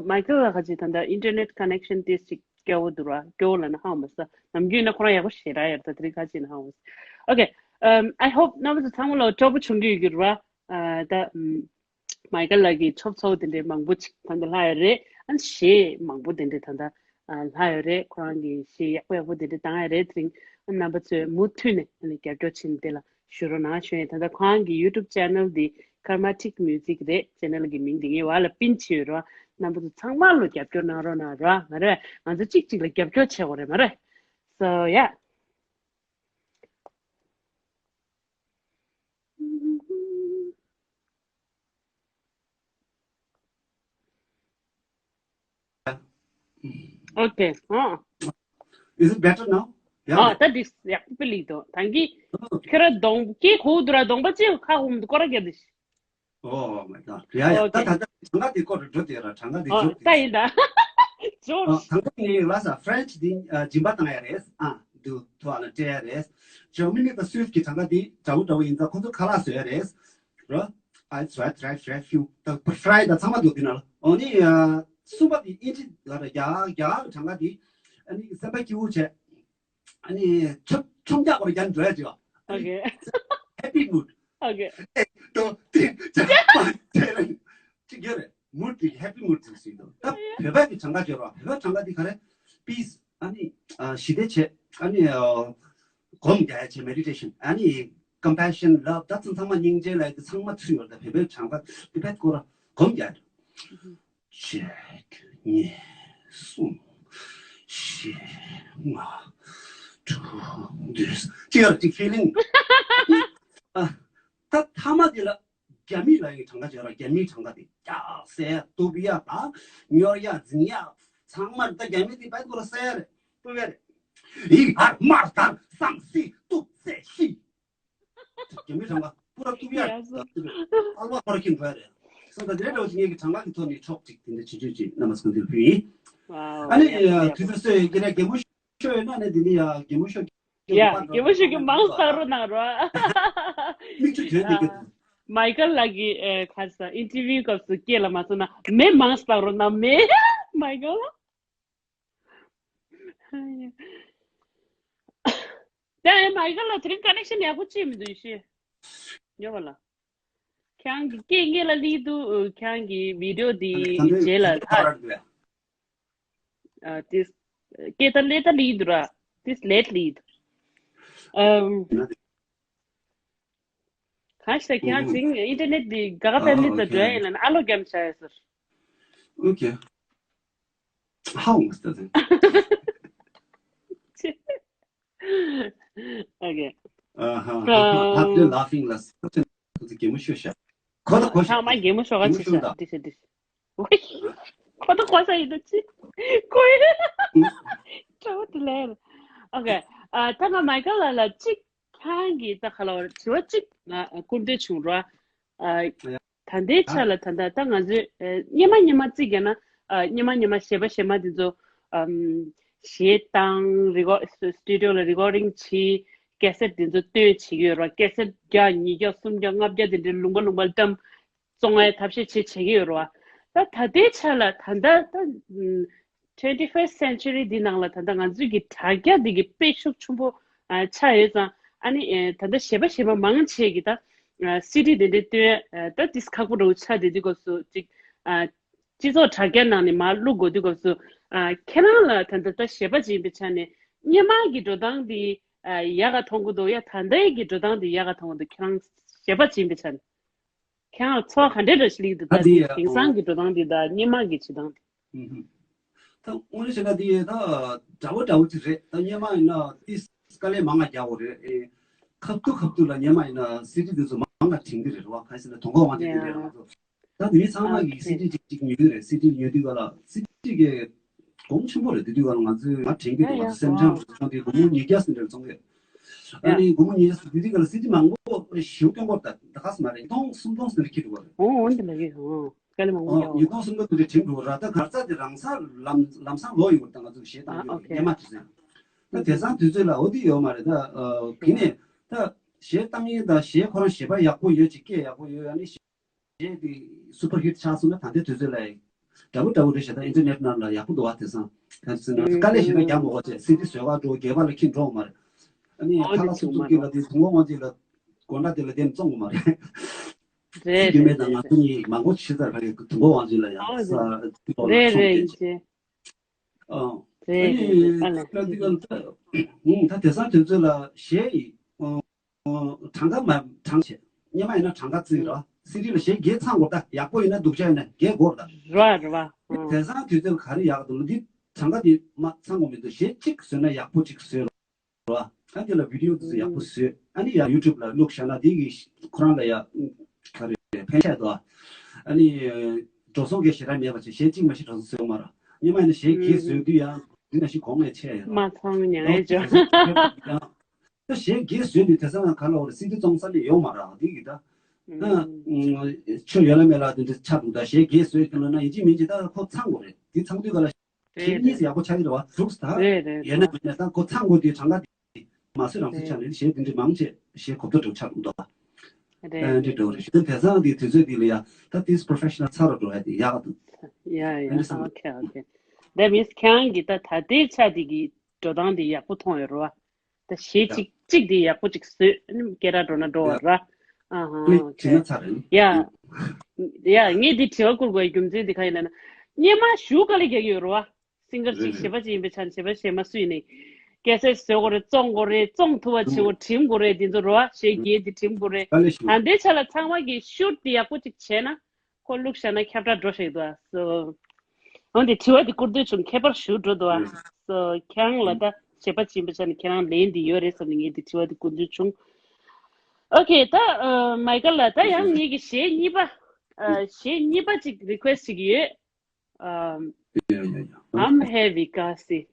མའི་ཀལ་ལ་ཁ་ཅིག་ད་ལྟ་ཨིན་ཊར་ནེཊ་ཀ་ནེག་ཤན་ཏིས་ཅིག་སྐྱོ་བོ་འདུག་ར། སྐྱོ་བོ་ལ་ན་ཧ་མ་ས་ནམ་རྒྱུན་ན་ཁོ་རང་ཡག་པོ་ཞེ་དྲག་ཡོད་ད་དེ་རིང་ཁ་ཅིག་ན་ཧ་མ་ས། ཨོ་ཁེ། ཨམ་I hope རྣམ་པ་ཚོ་ཚང་མ་ལ་སྤྲོ་པོ་བྱུང་གི་ཡོད་ཀྱི་ར། ཨ་ད་ཨམ་མའི་ཀལ་ལགས་ཀྱི་ཆོབ་ཚོགས་དེ་འདྲའི་མང་པོ་ཅིག་ད་ལྟ་ལྷག་ཡོད་རེད། ཨ་གཞས་མང་པོ་དེ་འདྲའི་ད་ལྟ་ལྷག་ཡོད་རེད། ཁོ་རང་གི་གཞས་ཡག་པོ་ཡག་པོ་དེ་འདྲའི་བཏང་ཡོད་རེད། དེ་རིང་རྣམ་པ་ཚོས་མུ་མཐུད་ནས་ཨ་ནི་རྒྱབ་སྐྱོར་བྱེད་དེ་ལ་ཞུ་རོགས་གནང་ཞུ་ཡིན། ད་ལྟ་ཁོ་རང་གི་ཡུ་ཊུབ་ཅེ་ནལ་འདི་Carmatic Music རེད། ཅེ་ནལ་གི་མིང་འདི་ངའི་བར་ལ་པིན་བྱས་ཡོད་རོགས། རྣམ་པ་ཚོ་ཚང་མ་ལོ་རྒྱབ་སྐྱོར་གནང་རོགས་གནང་རོགས། ང་རེ་ང་ཚོ་གཅིག་གཅིག་ལ་རྒྱབ་སྐྱོར་བྱེད་དགོས་རེད་མ་རེད། So yeah. Okay. ཨ། Is it better now? Yeah. ཨ་ད་འདི་ཡག་པོ་ལི་དོ། ད་གི་ཁྱོད་ར་གདོང་ཁྱེད་གོ་འདུག་ར། གདོང་པ་ཅི་ཁ་ཧུམ་འདུག་སྐོར་ར་རྒྱབ་འདི། Oh my god. Yeah, yeah. ད་ད་ད་གྲངས་ཀ་དེ་སྐོར་རུ་འགྲོ་དེ་ར། གྲངས་ཀ་དེ་ཨ་འཇོག་ད་ཡིན་ད། འཇོག་གྲངས་ཀ་ངའི་ལ་ས་ཧྥ་རན་སི་དེ་སྦྱིན་པ་བཏང་ཡ་རེད། ཨ་འདུག་ཐོག་ལ་སྤྲད་ཡ་རེད། ཇར་མ་ནི་དང་སུད་སི་གི་གྲངས་ཀ་དེ་འདྲ་བོ་འདྲ་བོ་ཡིན་ཙང་ཁོ་ཚོ་ཁ་ལག་བཟོ་ཡ་རེད་ར། I try try try few ད་ཕར་ཧྥ་རའི་དང་ཚང་མ་འདུག་དེ་ན་ལ། འོ་ནི་གསུམ་པ་དེ་ཨིན་ཇི་ལ་ར། རྒྱ་རྒྱ་གྲངས་ཀ་དེ་ཨ་ནི་སེམས་པ་སྐྱིད་པོ་བྱས། ཨ་ནི་ཆོ་ཆོམ་རྒྱག་པར་རྒྱ་འགྲོ་ཡ་ཅིག་ཨ་ནི་Okay. Happy mood. Okay. ཨེ་ཏོ་ཏི་ཅ་པ་ཅེ་རེ་ཅིག་ཡོད་རེད། མུ་ཌི་ཧེ་པི་མུ་ཌི་ཟེར་ཟིན་འདུག་ད་བོད་པ་གི་གྲངས་ཀ་སྦྱོར་བ། བོད་པ་གྲངས་ཀ་འདི་ག་རེ། པིས་ཨ་ནི་ཞི་བདེ་བྱེད། ཨ་ནི་སྒོམ་རྒྱག་ཡ་བྱེད། མེ་ཌི་ཊེ་ཤན། ཨ་ནི་ཀམ་པེ་ཤན། ལབ། ད་ཚང་ཚང་མ་སྙིང་རྗེ་ལབ་ཡ་དེ་ཚང་མ་ཚུད་ཡོད་རེད། ད་བོད་པའི་གྲངས་ཀ་དེ་བེད་ཁོ་ར་སྒོམ་རྒྱག་ཡ་རེད། གཅིག་གཉིས་གསུམ་བཞི་ལྔ་དྲུག་བདུན་ཅིག་ཡོད་རེད། ཅིག་ཕི་ལིང་། ཨ་ད་ཐ་མ་དེ་ལ་རྒྱ་མི་ལ་ཡི་གྲངས་ཀ་བྱས་ར། རྒྱ་མིའི་གྲངས་ཀ་དེ་རྒྱག་ཟེར་གཏུབ་ཡ་དང་ཉོར་ཡ་འཛིང་ཡ། ཚང་མར་ད་རྒྱ་མི་དེ་བད་གོ་ལ་སེ་རེ་པུ་བེ་རེ། ཨི་ཧར་མར་དར་སང་སི་ཏུ་སེ་ཤི། རྒྱ་མི་རང་བ་པུ་ར་ཏུ་ཡ། ཡ་སོ། ཨལ་བ་ཧོར་ཁིན་བ་རེ། སོ་ད་དེ་འདྲ་བ་ཞིག་ངེད་ཀྱི་གྲངས་ཀ་གི་ཐོག་ནས་ཕྱོགས་གཅིག་དེ་འདྲ་བྱེད་ཆོད་ཅིག་རྣམ་པ་སྐུ་མདུན་ཕུལ་ཡིན། ཨ་ནི་དུས་ཚོད་སོས་ཀྱི་རེད། རྒན་མོ་ཤོ་ཡོད་ན་ནི་དེ་ནི་ཡ་རྒན་མོ་ཤོ། ཡ་རྒན་མོ་ཤོ་གི་མང་སྟག་རོ་ནང་རོ། མིག་ཆུ་བྱོས་ནི་གི། མའི་ཀལ་ལགས་ཀྱི་ཨེ་ཁ་ས་ཨིན་ཊར་བིའུ་སྐབས་སུ་སྐད་ལ་མ་སོང་ན་མེ་མང་སྟག་རོ་ན་མེ། མའི་ཀལ་ལགས། དེ་ཡང་མའི་ཀལ་ལགས་དེ་རིང་ཀ་ནེག་ཤན་ཡག་པོ་ཅིག་མི་འདུག་ཤི། ཉོ་བ་ལ། ཁྱེད་རང་གི་སྐད་ངེད་ལ་སླེབས་འདུག་ཁྱེད་རང་གི་བི་ཌི་ཡོ་འདི་རྗེས་ལ་ལྷག་ཨ་ཏིས། སྐད་ད་ལེ་ད་སླེབས་འདུག་ར། ཏིས་ལེད་སླེབས་འདུག་ཨམ། གང་ཞིག་ཁྱེད་རང་ཅིང་ཨིན་ཊར་ནེཊ་འདི་ག་ག་ཕེབས་ལི་ད་འགྲོ་ཡ་ཡིན་ལ་ན་ཨ་ལོ་རྒྱམ་བྱ་ཡ་ཟེར། ཨོ་ཁེ། How was that? Okay. ཨ་ཧ་ཧ་ཧ། ལབ་ལེ་ལ་ཕིང་ལ་ཁོ་ཚོ་གད་མོ་ཤོར་ཤག་ཁོ་ད་གོ་ཤག་ཚང་མ་གད་མོ་ཤོར་ག་ཆེ་ཤག་འདི་ཤེས་འདི་ཤེས། ཁོ་ད་གོ་ས་ཡིན་ད་ཅི། ཁོ་ཡིན། ཁྲོ་བོ་དེ་ལས། ཨོ་ཁེ། ཨ་ད་ང་མའི་ཀལ་ལགས་ལ་གཅིག་ཁྱེད་རང་གིས་ད་ག་ལ་བར་དྲི་བ་གཅིག་ང་བསྐུར་འདོད་བྱུང་རོ། ཨ། ད་ལྟའི་ཆ་ལ་ད་ལྟ་ད་ང་ཚོས་ཨ་སྔོན་མ་སྔོན་མ་རྩིས་རྒྱག་ན་ཨ་སྔོན་མ་སྔོན་མ་གཞས་པ་གཞས་མ་དེ་ཚོ་ཨམ་གཞས་བཏང་རི་ཀོ་སི་ཊུ་ཌི་ཡོ་ལ་རི་ཀོར་ཌིང་བྱས་ཀེ་སེཊ་དེ་ཚོ་སྟོན་བྱེད་ཀྱི་ཡོད་རེད་བ། ཀེ་སེཊ་བརྒྱ་ཉིས་བརྒྱ་སུམ་བརྒྱ་ལྔ་བརྒྱ་དེ་འདྲའི་ལུང་པ་ལུང་པ་ལ་བཀྲམ་བཙོང་བའི་ཐབས་ཤེས་བྱེད་བྱེད་ཀྱི་ཡོད་རེད་བ། ད་ད་ལྟའི་ཆ་ལ་ད་ལྟ་ད་ཨམ། twenty-first century འདི་ནང་ལ་ད་ལྟ་ང་ཚོའི་གི་དྲ་རྒྱ་འདི་གི་དཔེ་ཤུགས་ཆེན་པོ་ཨ་ཆགས་ཡོད་ཙང་ཨ་ནི་ཨེ་ད་ལྟ་གཞས་པ་གཞས་མ་མང་ཆེ་གི་ད་ཨ་སི་ཌི་དེ་འདྲའི་སྟོན་ཨ་ད་ཏིས་ཁག་པོ་འདྲ་བོ་ཆགས་བསྡད་དུས་སྐབས་སུ་ཅིག་ཨ་སྤྱི་ཚོགས་དྲ་རྒྱ་ནང་ནས་མར་བླུག་དགོས་དུས་སྐབས་སུ་ཨ་ཁྱེད་རང་ལ་ད་ལྟ་ད་གཞས་པ་ཅིག་ཡིན་པའི་ཆ་ནས་སྔོན་མ་གི་འགྲོ་སྟངས་འདི་ཨ་ཡག་ག་མཐོང་གི་འདུག་ཡ་ད་ལྟའི་གི་འགྲོ་སྟངས་འདི་ཡག་ག་མཐོང་གི་འདུག་ཁྱེད་རང་གཞས་པ་ཅིག་ཡིན་པའི་ཆ་ནས། ཁྱེད་རང་ཚོར་བ་ག་འདྲས་འདྲ་ཞིག་སླེབས་འདུག་ད་ད་དེ་དེང་སང་གི་འགྲོ་སྟངས་འདི་དང་སྔོན་མ་གི་བྱེད་སྟངས་འདི། ཨུ་ཧུ། ད་དངོས་གནས་བྱས་ན་དེ་ད་འདྲ་བོ་འདྲ་བོ་ཅིག་རེད། ད་སྔོན་མ་ཡིན་ན་ཏིས་དཀའ་ལས་མང་ང་རྒྱག་དགོས་རེད། ཨེ། ཁ་ཐུག་ཁ་ཐུག་ལ་སྔོན་མ་ཡིན་ན་སི་ཌི་དེ་ཚོ་མང་ང་དྲན་གི་རེད་རེད་བ། གང་ཡིན་ཟེར་ན་དུས་འཁོར་དབང་ཆེན་དེ་འདྲས་ལ་ང་ཚོ་ད་དེ་མི་ཚང་མ་གིས་སི་ཌི་ཅིག་ཅིག་ཉོ་གི་རེད། སི་ཌི་ཉོ་དུས་ག་ལ་སི་ཌི་གི་གོང་ཆེན་པོ་རེད། དེ་དུས་ག་ལ་ང་ཚོས་ང་དྲན་གི་འདུག་ང་ཚོ་སེམས་ཅན་ཚོ་ཚོང་དེ་སྒོར་མོ་ཉིས་བརྒྱ་ཟིན་རེད་བཙོང་གི། ཨ་ནི་སྒོར་མོ་ཉིས་བརྒྱ་ཟིན་དེ་དུས་ག་ལ་སི་ཌི་མང་པོ་ཞེ་པོ་སྐྱོན་པོ་ད་ད་ག་ཟེར་མ་རེད། ཉིས་སྟོང་སུམ་སྟོང་ཟིན་རེད་ཁྱེར་འགྲོ་གི་རེད། འོ་འོ་འདི་ལ་གི་འོ་དཀའ་ལས་མང་པོ་ཨོ་རྒྱག་ཉིས་སྟོང་སུམ་སྟོང་དེ་འདྲ་དྲན་འགྲོ་ར། ད་གར་ས་དེ་རང་ས་ལམ་ལམ་སང་ལོག་ཡོང་བར་ད་ང་ཚོ་གཞས་བཏང་ཨ་ཡོད་ཨོ་ཁེ། སྔོན་མ་དེ་ཚོ་ཡང་། ད་དེང་སང་དུས་ཚོད་ལ་འོ་དེ་ཡོད་མ་རེད་ད། ཨ་གི་ནས་ད་གཞས་བཏང་ཡིན་ད་གཞས་ཁོ་རང་གཞས་པ་ཡག་པོ་ཡོད་ཅིག་སྐད་ཡག་པོ་ཡོད། ཨ་ནི་གཞས་དེ་སུ་པར་ཧིཊ་ཆགས་སོང་ན་ད་ལྟའི་དུས་ཚོད་ལ་འདྲ་པོ་འདྲ་པོ་རེད་ཤག་ད་ཨིན་ཊར་ནེཊ་ནང་ལ་ཡག་པོ་འདུག་བ། དེང་སང་ད་དེ་ཚོ་ན་དཀའ་ལས་ཞེ་དྲག་རྒྱག་མ་དགོས་བྱས་སི་ཌི་བཟོ་ག་འགྲོ་སྒེར་པ་ལ་ཁྱེར་འགྲོ་མ་རེད། ཨ་ནི་ཨོ་ཁ་ལག་ཚུགས་ཚུགས་ཀྱི་ལ་དེ་དུང་དཀོན་དབང་ཆེན་ལ་དགོན་གྲྭ་དེ་ལ་དེ་བཙོང་དགོས་མ་རེད། རེད་རྒྱུ་མེད་ད་ང་ཚོ་གཉིས་མང་པོ་ཕྱི་ཚར་ག་རེ་དུང་དཀོན་དབང་ཆེན་ལ་ཡང་ས་དེ་ཐོག་ལ་རེད་ཆུང་རེད་བྱས་ཅེ། ཨ་རེད་རེད་རེད། ཨ་ནི་ད་དེ་ག་ད་ད་དེང་སང་དུས་ཚོད་ལ་གཞས་ཡི་གྲངས་ཀ་མ་གྲངས་ཆེ། སྔོན་མ་ཡིན་ན་གྲངས་ཀ་བརྩིས་ར། སི་ཌི་ལ་གཞས་བརྒྱད་ཚང་དགོས་ད། ཡག་པོ་ཡིན་ན་སྡུག་ཅག་ཡིན་ན་བརྒྱད་དགོས་ད། རེད་བ་རེད་བ། དེང་སང་དུས་ཚོད་ལ་ག་རེ་ཡག་འདུག་ལ་འདི་གྲངས་ཀ་འདི་མ་ཚང་དགོས་མི་འདུག་གཞས་གཅིག་བཟོས་ན་ཡག་པོ་གཅིག་བཟོས་ལ། ར། ཨ་འདི་ལ་བི་ཌི་ཡོ་དེ་ཚོ་ཡག་པོ་བཟོས། ཨ་ནི་ཡང་ཡུ་ཊུབ་ལ་བླུགས་བཞག་ན་དེ་གི་ཁོ་རང་ལ་ཡང་ག་རེ་ཕན་ཆད་དོ། ཨ་ནི་འགྲོ་སོང་གི་ཞེ་དྲག་མེད་པ་བྱས་གཞས་གཅིག་མ་གཞི་འགྲོ་སོང་བཟོས་མ་ར། སྔོན་མ་ཡིན་ན་གཞས་བརྒྱད་བཟོས་དུས་ཡང་འདི་ན་ཞིག་གོང་ནས་ཆད་ཡོད་ར། མ་ཚང་མྱ་ངན་བྱུང་། ད་གཞས་བརྒྱད་བཟོས་དུས་དེང་སང་ང་ག་ལ་འོ་རེད། སི་ཌི་བཙོང་ས་ནས་ཡོང་མ་ར་འདི་གི་ད། ཆོས་ཡོད་ལ་མེད་ལ་དེ་འདྲ་ཆགས་འདུག་ད་གཞས་བརྒྱད་བཟོས་ཀྱི་ལ་ན་ཡིན་གཅིག་མིན་གཅིག་ད་ཁོ་ཚང་དགོས་རེད། འདི་ཚང་དུས་ག་ལ། གཞས་གཉིས་སུ་ཡག་པོ་ཆགས་ཀྱི་རེད་བ། དྲུག་ད་རེད་རེད། ཡོད་ན་མེད་ན་ད་ཁོ་ཚང་དགོས་དུས་གྲངས་ཀ་དེ་མ་བཟོས་རང་བཟོས་ཆགས་ནས་གཞས་དེ་འདྲ་མང་ཆེ་གཞས་གོ་བརྡ་འགྲོ་ཆགས་འདུག་ད། རེད་ཨ་འདྲ་འགྲོ་རེད། གཞས་དེང་སང་དེ་དུས་ཚོད་འདི་ལ་ཡ་ད་དེ་པོ་རོ་ཕེ་ཤ་ནལ་ཚ་རུ་འགྲོ་ཡ་དེ་ཡག་འདུག་ཡ་ཡ་ཨ་འདྲ་བསམ། ཨོ་ཁེ་ཨོ་ཁེ། That means ཁྱེད་རང་གིས་ད་ད་ལྟའི་ཆ་དེ་གི་འགྲོ་སྟངས་དེ་ཡག་པོ་མཐོང་ཡོད་རེད་བ། ད་གཞས་ཡ་གཅིག་གཅིག་དེ་ཡག་པོ་གཅིག་བཟོས་ཨ་ནི་སྐད་གྲགས་འགྲོ་ན་འགྲོ་བ་ར། ཨ་ཧ་ཨོ་ཁེ། ཡ་ཡ་ངས་འདི་དྲི་བ་བསྐུར་དགོས་རྒྱུ་མཚན་འདི་ག་ཡིན་ན་ན་སྔོན་མ་གཞས་དཀའ་ལས་རྒྱག་གི་ཡོད་རེད་བ། སིང་གར་གཅིག་གཞས་པ་གཅིག་ཡིན་པའི་ཆ་ནས་གཞས་པ་གཞས་མ་སུ་ཡིན་ནའི་ཀེ་སེཊ་བཟོ་དགོས་རེད། བཙོང་དགོས་རེད། བཙོང་ཐུབ་པ་བྱེད་དགོས། འགྲིམ་དགོས་རེད། འདི་ཚོ་རེད་བ། གཞས་བརྒྱད་འདི་འགྲིམ་དགོས་རེད། ད་ལྟའི་ཆ་ལ་ཚང་མ་གིས་ཤུཊ་འདི་ཡག་པོ་གཅིག་བྱས་ན་ཁོ་བླུགས་བཞག་ན་ཁྱབ་བསྒྲགས་འགྲོ་ཤེས་འདུག་ཨ། སོ། འོན་ཏེ་དྲི་བ་འདི་བསྐུར་འདོད་བྱུང་། ཁྱད་པར་ཞུ་འགྲོ་འདུག་ཨ། སོ་ཁྱེད་རང་ལ་ད་གཞས་པ་གཅིག་ཡིན་པའི་ཆ་ནས་ཁྱེད་རང་ལན་འདི་ཡོད་རེད་བསམ་ནས་ངས་འདི་དྲི་བ་འདི་བསྐུར་འདོད་བྱུང་། ཨོ་ཁེ། ད་མའི་ཀལ་ལགས་ད་ཡང་ངེད་ཀྱི་གཞས་གཉིས་པ། གཞས་གཉིས་པ་གཅིག་རི་ཁུ་ཨེ་སི་ཊི་བྱེད་ཀྱི་ཡོད། Um, yeah, yeah, yeah. I'm Heavy Kasi.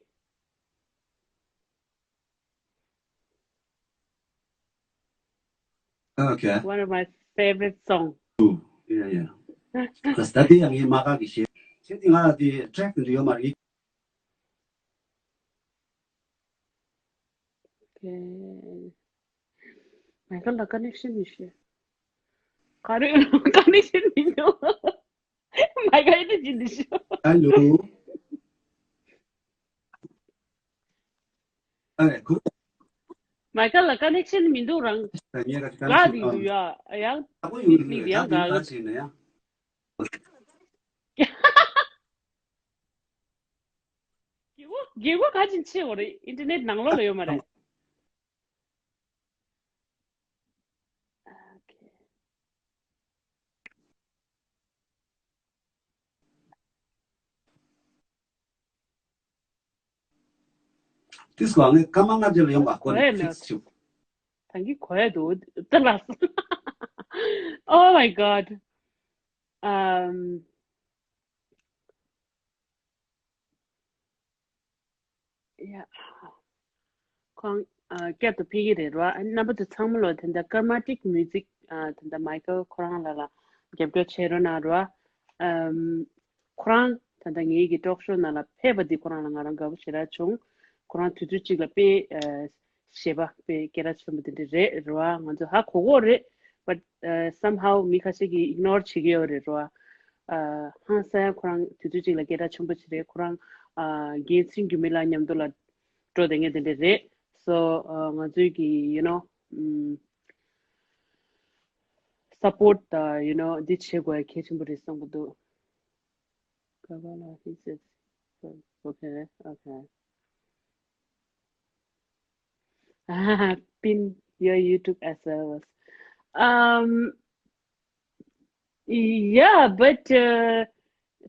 Okay. One of my favorite song. Yeah, yeah. ད་ལྟ་དེ་ཡང་ངའི་མ་ག་གི་ཤེས། ཁྱེད་དེ་ང་དེ་track དེ་ཡོད་མ་རེད། Okay. མའི་ཀལ་ལ་connection མི་ཤེས། ག་རེ་connection མི་འདུག་མའི་ཀལ་ཨེ་ནི་ཅི་འདི་ཤོ། Hello. ཨ་ཁུ། མའི་ཀལ་ལ་connection མི་འདུག་རང་། ད་ངས་ཀ་ལ་དེ་འདུག་ཡ། ཡང་ཨ་ཁུ་ཡོད་མི་ཡང་ག་ལ་ཅི་ན་ཡ། རྒྱལ་པོ་རྒྱལ་པོ་ག་ཅིན་ཆེ་བ་རེད། internet ནང་ལོགས་ལ་ཡོད་མ་རེད། དེ་སོང་ངས་སྐར་མ་ལྔ་བརྒྱ་ལ་ཡོང་བ་ཁོ་ནས་ཕིག་སི་བྱུག་ད་གི་གོ་ཡ་འདུག་ལ། Oh my God. Um, yeah. ཁོང་ཨ་བསྐྱར་དུ་ཕེབས་ཀྱི་རེད་རོ། ཨ་རྣམ་པ་ཚོ་ཚང་མ་ལོ་དེ་འདྲ་Carnatic music ཨ་དེ་འདྲ་མའི་ཀལ་ཁོ་རང་ལ་ལ་རྒྱབ་སྐྱོར་བྱེད་རོགས་གནང་རོ། ཨམ་ཁོ་རང་ད་ལྟ་ངེད་ཀྱི་talk show ནང་ལ་ཕེབས་པ་འདི་ཁོ་རང་ལ་ང་རང་དགའ་པོ་ཞེ་དྲག་བྱུང་། ཁོ་རང་དུས་ཚོད་གཅིག་ལ་དཔེ་ཨ་ཞེ་པོ་དཔེ་སྐད་གྲགས་ཆེན་པོ་དེ་འདྲ་རེད་རོ། ང་ཚོ་ཧ་གོ་གོ་རེད། But ཨ་somehow མི་ཁ་ཤས་ཀྱིས་ignore བྱེད་ཀྱི་ཡོད་རེད་རོ། ཨ་ཧང་སང་ཁོ་རང་དུས་ཚོད་གཅིག་ལ་སྐད་གྲགས་ཆེན་པོ་ཞིག་རེད། ཁོ་རང་ཨ་རྒན་ཚེ་རིང་འགྱུར་མེད་ལགས་མཉམ་དུ་ལ་འགྲོ་བསྡད་མཁན་དེ་འདྲ་རེད། So ཨ་ང་ཚོས་ཀྱི་you know ཨམ་support དང་you know འདི་བྱེད་དགོས་ཡ་གལ་ཆེན་པོ་རེད་བསམ་གྱི་འདུག་ག་པ་ལ། He says, okay, okay. Pin your YouTube as well. Um, yeah, but uh,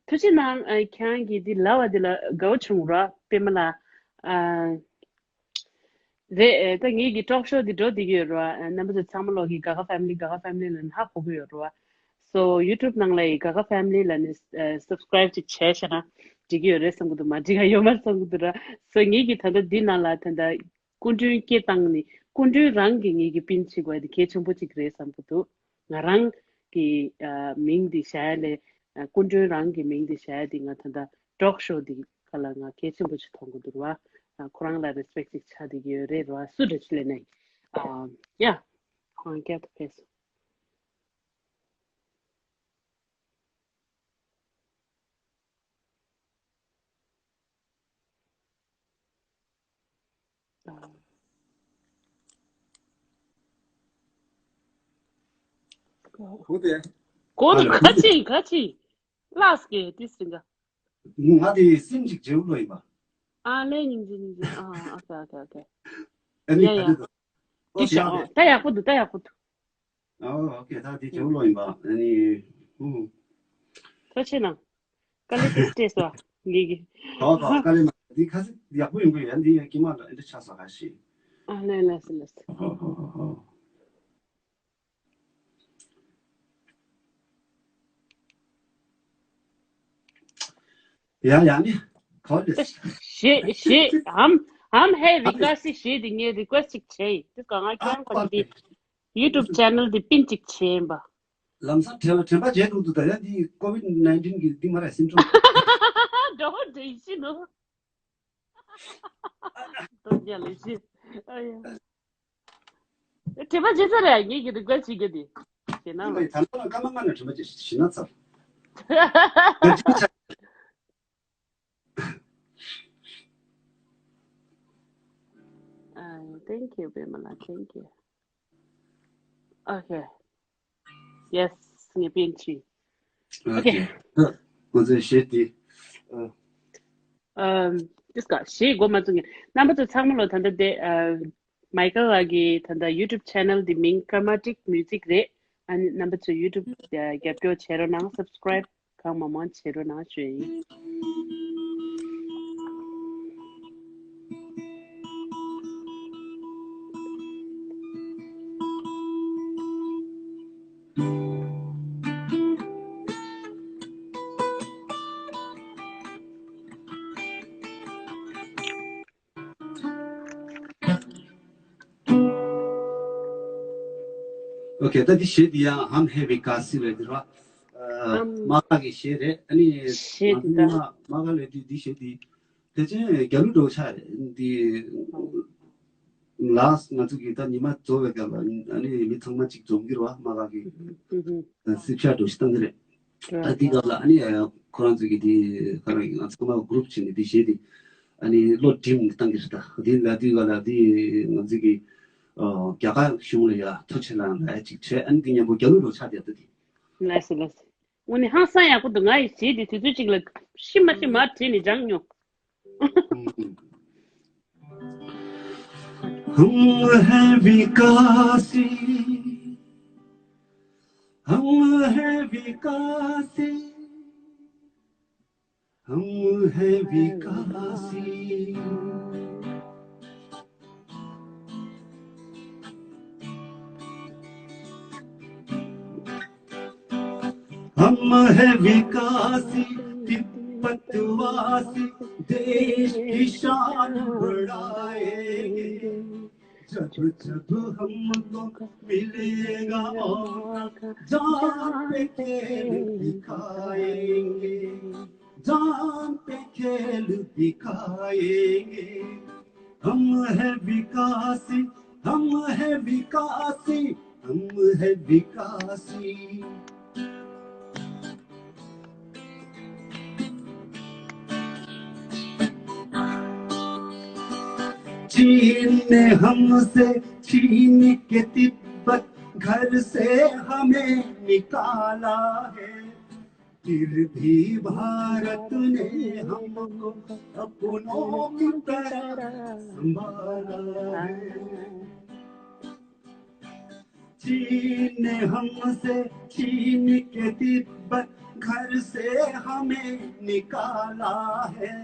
ཐུགས་རྗེ་གནང་། ཨ་ཁྱེད་རང་གིས་འདི་ལབ་པ་འདི་ལ་དགའ་བོ་བྱུང་ར་པད་མ་ལགས། ཨ་རེད། ཨ་ད་ངེད་ཀྱི་talk show འདི་འགྲོ་བསྡད་ཀྱི་ཡོད་ར། ཨ་རྣམ་པ་ཚོ་ཚང་མ་ལོག་གི་ག་ག་family ག་ག་family ལབ་ནས་ཧ་གོ་གི་ཡོད་ར། So YouTube ནང་ལ་ཡི་ག་ག་family ལབ་ནས་ཨ་subscribe ཅིག་བྱས་ཤག་ན་འགྲིག་གི་ཡོད་རེད་བསམ་གི་འདུག་མ་འགྲིག་ག་ཡོད་མ་རེད་བསམ་གི་འདུག་ར། So ངེད་ཀྱི་ད་ལྟ་འདི་ནང་ལ་ད་ལྟ་སྐུ་མགྲོན་སྐད་བཏང་ནས་སྐུ་མགྲོན་རང་གིས་ངེད་ཀྱི་pin བྱེད་དགོས་ཡ་དེ་གལ་ཆེན་པོ་ཅིག་རེད་བསམ་གི་འདུག་ང་རང་གི་ཨ་མིང་འདི་བཞག་ཡ་ལས་ཨ་སྐུ་མགྲོན་རང་གི་མིང་འདི་བཞག་ཡ་འདི་ང་ད་ལྟ་talk show འདི་ག་ལ་ང་གལ་ཆེན་པོ་ཅིག་མཐོང་གི་འདུག་ར། ཨ་ཁོ་རང་ལ་respect ཅིག་ཆགས་བསྡད་ཀྱི་ཡོད་རེད་ར། སུ་འདྲ་ཅིག་ལབ་ན་ཡང་ཨ་yeah ཁོ་རང་བསྐྱར་དུ་ཕེབས་སོང་། ཧུ་དེ། གོ་ནི་ཨ་ལ་ག་ཅི་ག་ཅི། ལགས་ཀྱི་དེ་སྲིད་འགའ། ང་དེ་སེམས་ཅིག་བརྗེ་བོ་ལོ་ཡིན་པ། ཨ་ལས་སྙིང་རྗེ་སྙིང་རྗེ། ཨ་okay okay okay. ཨ་ནི་ཡ་ག་ཡ། དེ་དང་། ཨོ་དེ་ཤ་ཡག་རེད། ད་ཡག་པོ་འདུག་ད་ཡག་པོ་འདུག་ཨོ་ཨོ་ཁེ། ད་དེ་བརྗེ་བོ་ལོ་ཡིན་པ། ཨ་ནི་ཧུ། ཐུགས་རྗེ་གནང་། དཀའ་ལས་ཏིག་སྤྲད་སོང་ངེད་ཀྱིས། ཨོ་ཨོ་དཀའ་ལས་མ་འདི་ཁ་སི་ཡག་པོ་ཡོང་གི་ཡོད། འདི་ཡང་ཀྱི་མ་འདྲ་འདི་ཆགས་སོང་ཁ་ཤི། ཨ་ལས་ལས་སི་ལས་སི། ཧོ་ཧོ་ཧོ་ཧོ། ཡ་ཡ་ནི། གོ་ལེ། ཞེས་ཞེས་ཨམ་ཨམ་ཧེ་རི་ཀ་སི་ཞེས་དེ་ངས་request ཅིག་བྱས་ཡིན། དེ་ག་ང་ཁྱེད་རང་ག་ཅི་དེ་YouTube channel དེ་pin ཅིག་བྱས་ཡིན་པ། ལམ་སང་དྲན་དྲན་པ་བརྗེད་འདུག་འདུག་ད་ཡ་འདི་COVID nineteen གི་འདི་མ་རེད་symptom། འགྲོ་བ་འདྲ་ཡིན་ཤི་ནོ། དོན་རྒྱ་ལས་ཤི། ཨ་ཡ། དྲན་པ་བརྗེད་ས་རེད་ངེད་ཀྱི་རིག་པ་བྱེད་རྒྱུ་དེ། བྱེད་ན་ལ། ད་ལྟ་ལ་སྐར་མ་ལྔ་ནས་དྲན་པ་བརྗེད་ཤི་ན་ཚར། ཨ། Thank you very much. Thank you. Okay. Yes, ངས་པིན་བྱས། Okay. Okay. ཁོ་ཚོས་གཞས་དེ། ཨ། ཨམ། དེ་སྐད་གཞས་མགོ་མ་ཚོས་ངས་རྣམ་པ་ཚོ་ཚང་མ་ལོ་ད་ལྟ་དེ་ཨ། མའི་ཀལ་ལགས་ཀྱི་ད་ལྟ་YouTube channel དེ་མིང་Carnatic Music རེད། ཨ་ནི་རྣམ་པ་ཚོས་YouTube ཨ། རྒྱབ་སྐྱོར་བྱེད་རོགས་གནང་། Subscribe གང་མང་མང་བྱེད་རོགས་གནང་ཞུ་ཡིན། ཨོ་ཁེ། ད་འདི་གཞས་འདི་ཡང་ཧམ་ཧེ་བི་ཀ་སི་ལབ་འདི་ར། ཨམ། དམག་སྒར་གྱི་གཞས་རེད། ཨ་ནི་གཞས་འདི་ང་ཚོ་ད་དམག་སྒར་ལབ་དུས་འདི་གཞས་འདི་ཕལ་ཆེར་རྒྱ་ལོ་འདྲ་པོ་ཆགས་རེད། འདི་ལགས་ང་ཚོ་གི་ད་ཉི་མ་རྫོགས་པའི་སྐབས་ལ་ཨ་ནི་མི་ཚང་མ་གཅིག་འཛོམས་ཀྱི་རེད་པ། དམག་སྒར་གྱི་ཨུ་ཧུ། སིབ་ཤ་འདྲ་པོ་ཞིག་བཏང་གི་རེད། ད་འདི་སྐབས་ལ་ཨ་ནི་ཁོ་རང་ཚོ་གི་འདི་ག་རེ་ང་ཚོ་ཚང་མ་གུ་རུབ་བྱས་ནས་འདི་གཞས་འདི་ཨ་ནི་བློ་སྒྲིམ་བཏང་གི་རེད། ད་འདི་ལ་འདི་སྐབས་ལ་འདི་ང་ཚོ་གི་ཨོ་རྒྱ་གར་གཞུང་ལ་ཡ་ཐུགས་རྗེ་ཆེ་ལབ་ཡ་ཅིག་བྱས། ཨ་ནི་འདི་མཉམ་པོ་རྒྱ་ལོ་འདྲ་པོ་ཆགས་བསྡད་ད་འདི། ལགས་སོ་ལགས་སོ། དངོས་གནས་ཧང་སང་ཡག་པོ་འདུག་ང་ཡི་གཞས་འདི་དུས་ཚོད་གཅིག་ལ་ཤི་མ་ཤི་མར་བྲིས་ནས་སྦྱངས་མྱོང་། हम हैं विकासी, हम हैं विकासी, हम हैं विकासी। हम हैं विकासी, तिब्बतवासी, देश की शान बढ़ाएंगे। जब जब हमको मिलेगा मौका, जान पे खेल दिखाएंगे, जान पे खेल दिखाएंगे। हम हैं विकासी, हम हैं विकासी, हम हैं विकासी। चीन ने हमसे छीन के तिब्बत घर से हमें निकाला है। फिर भी भारत ने हमको अपनों की तरह संभाला है। चीन ने हमसे छीन के तिब्बत घर से हमें निकाला है।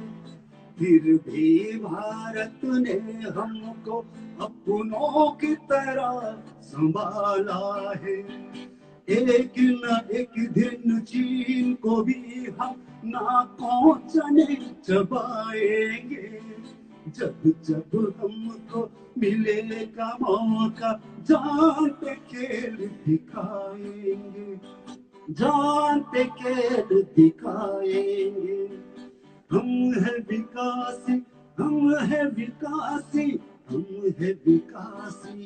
फिर भी भारत ने हमको अपनों की तरह संभाला है। एक न एक दिन चीन को भी हम नाकों चने चबाएंगे। जब जब हमको मिलेगा मौका, जान पे खेल दिखाएंगे, जान पे खेल दिखाएंगे। हम हैं विकासी, हम हैं विकासी, हम हैं विकासी।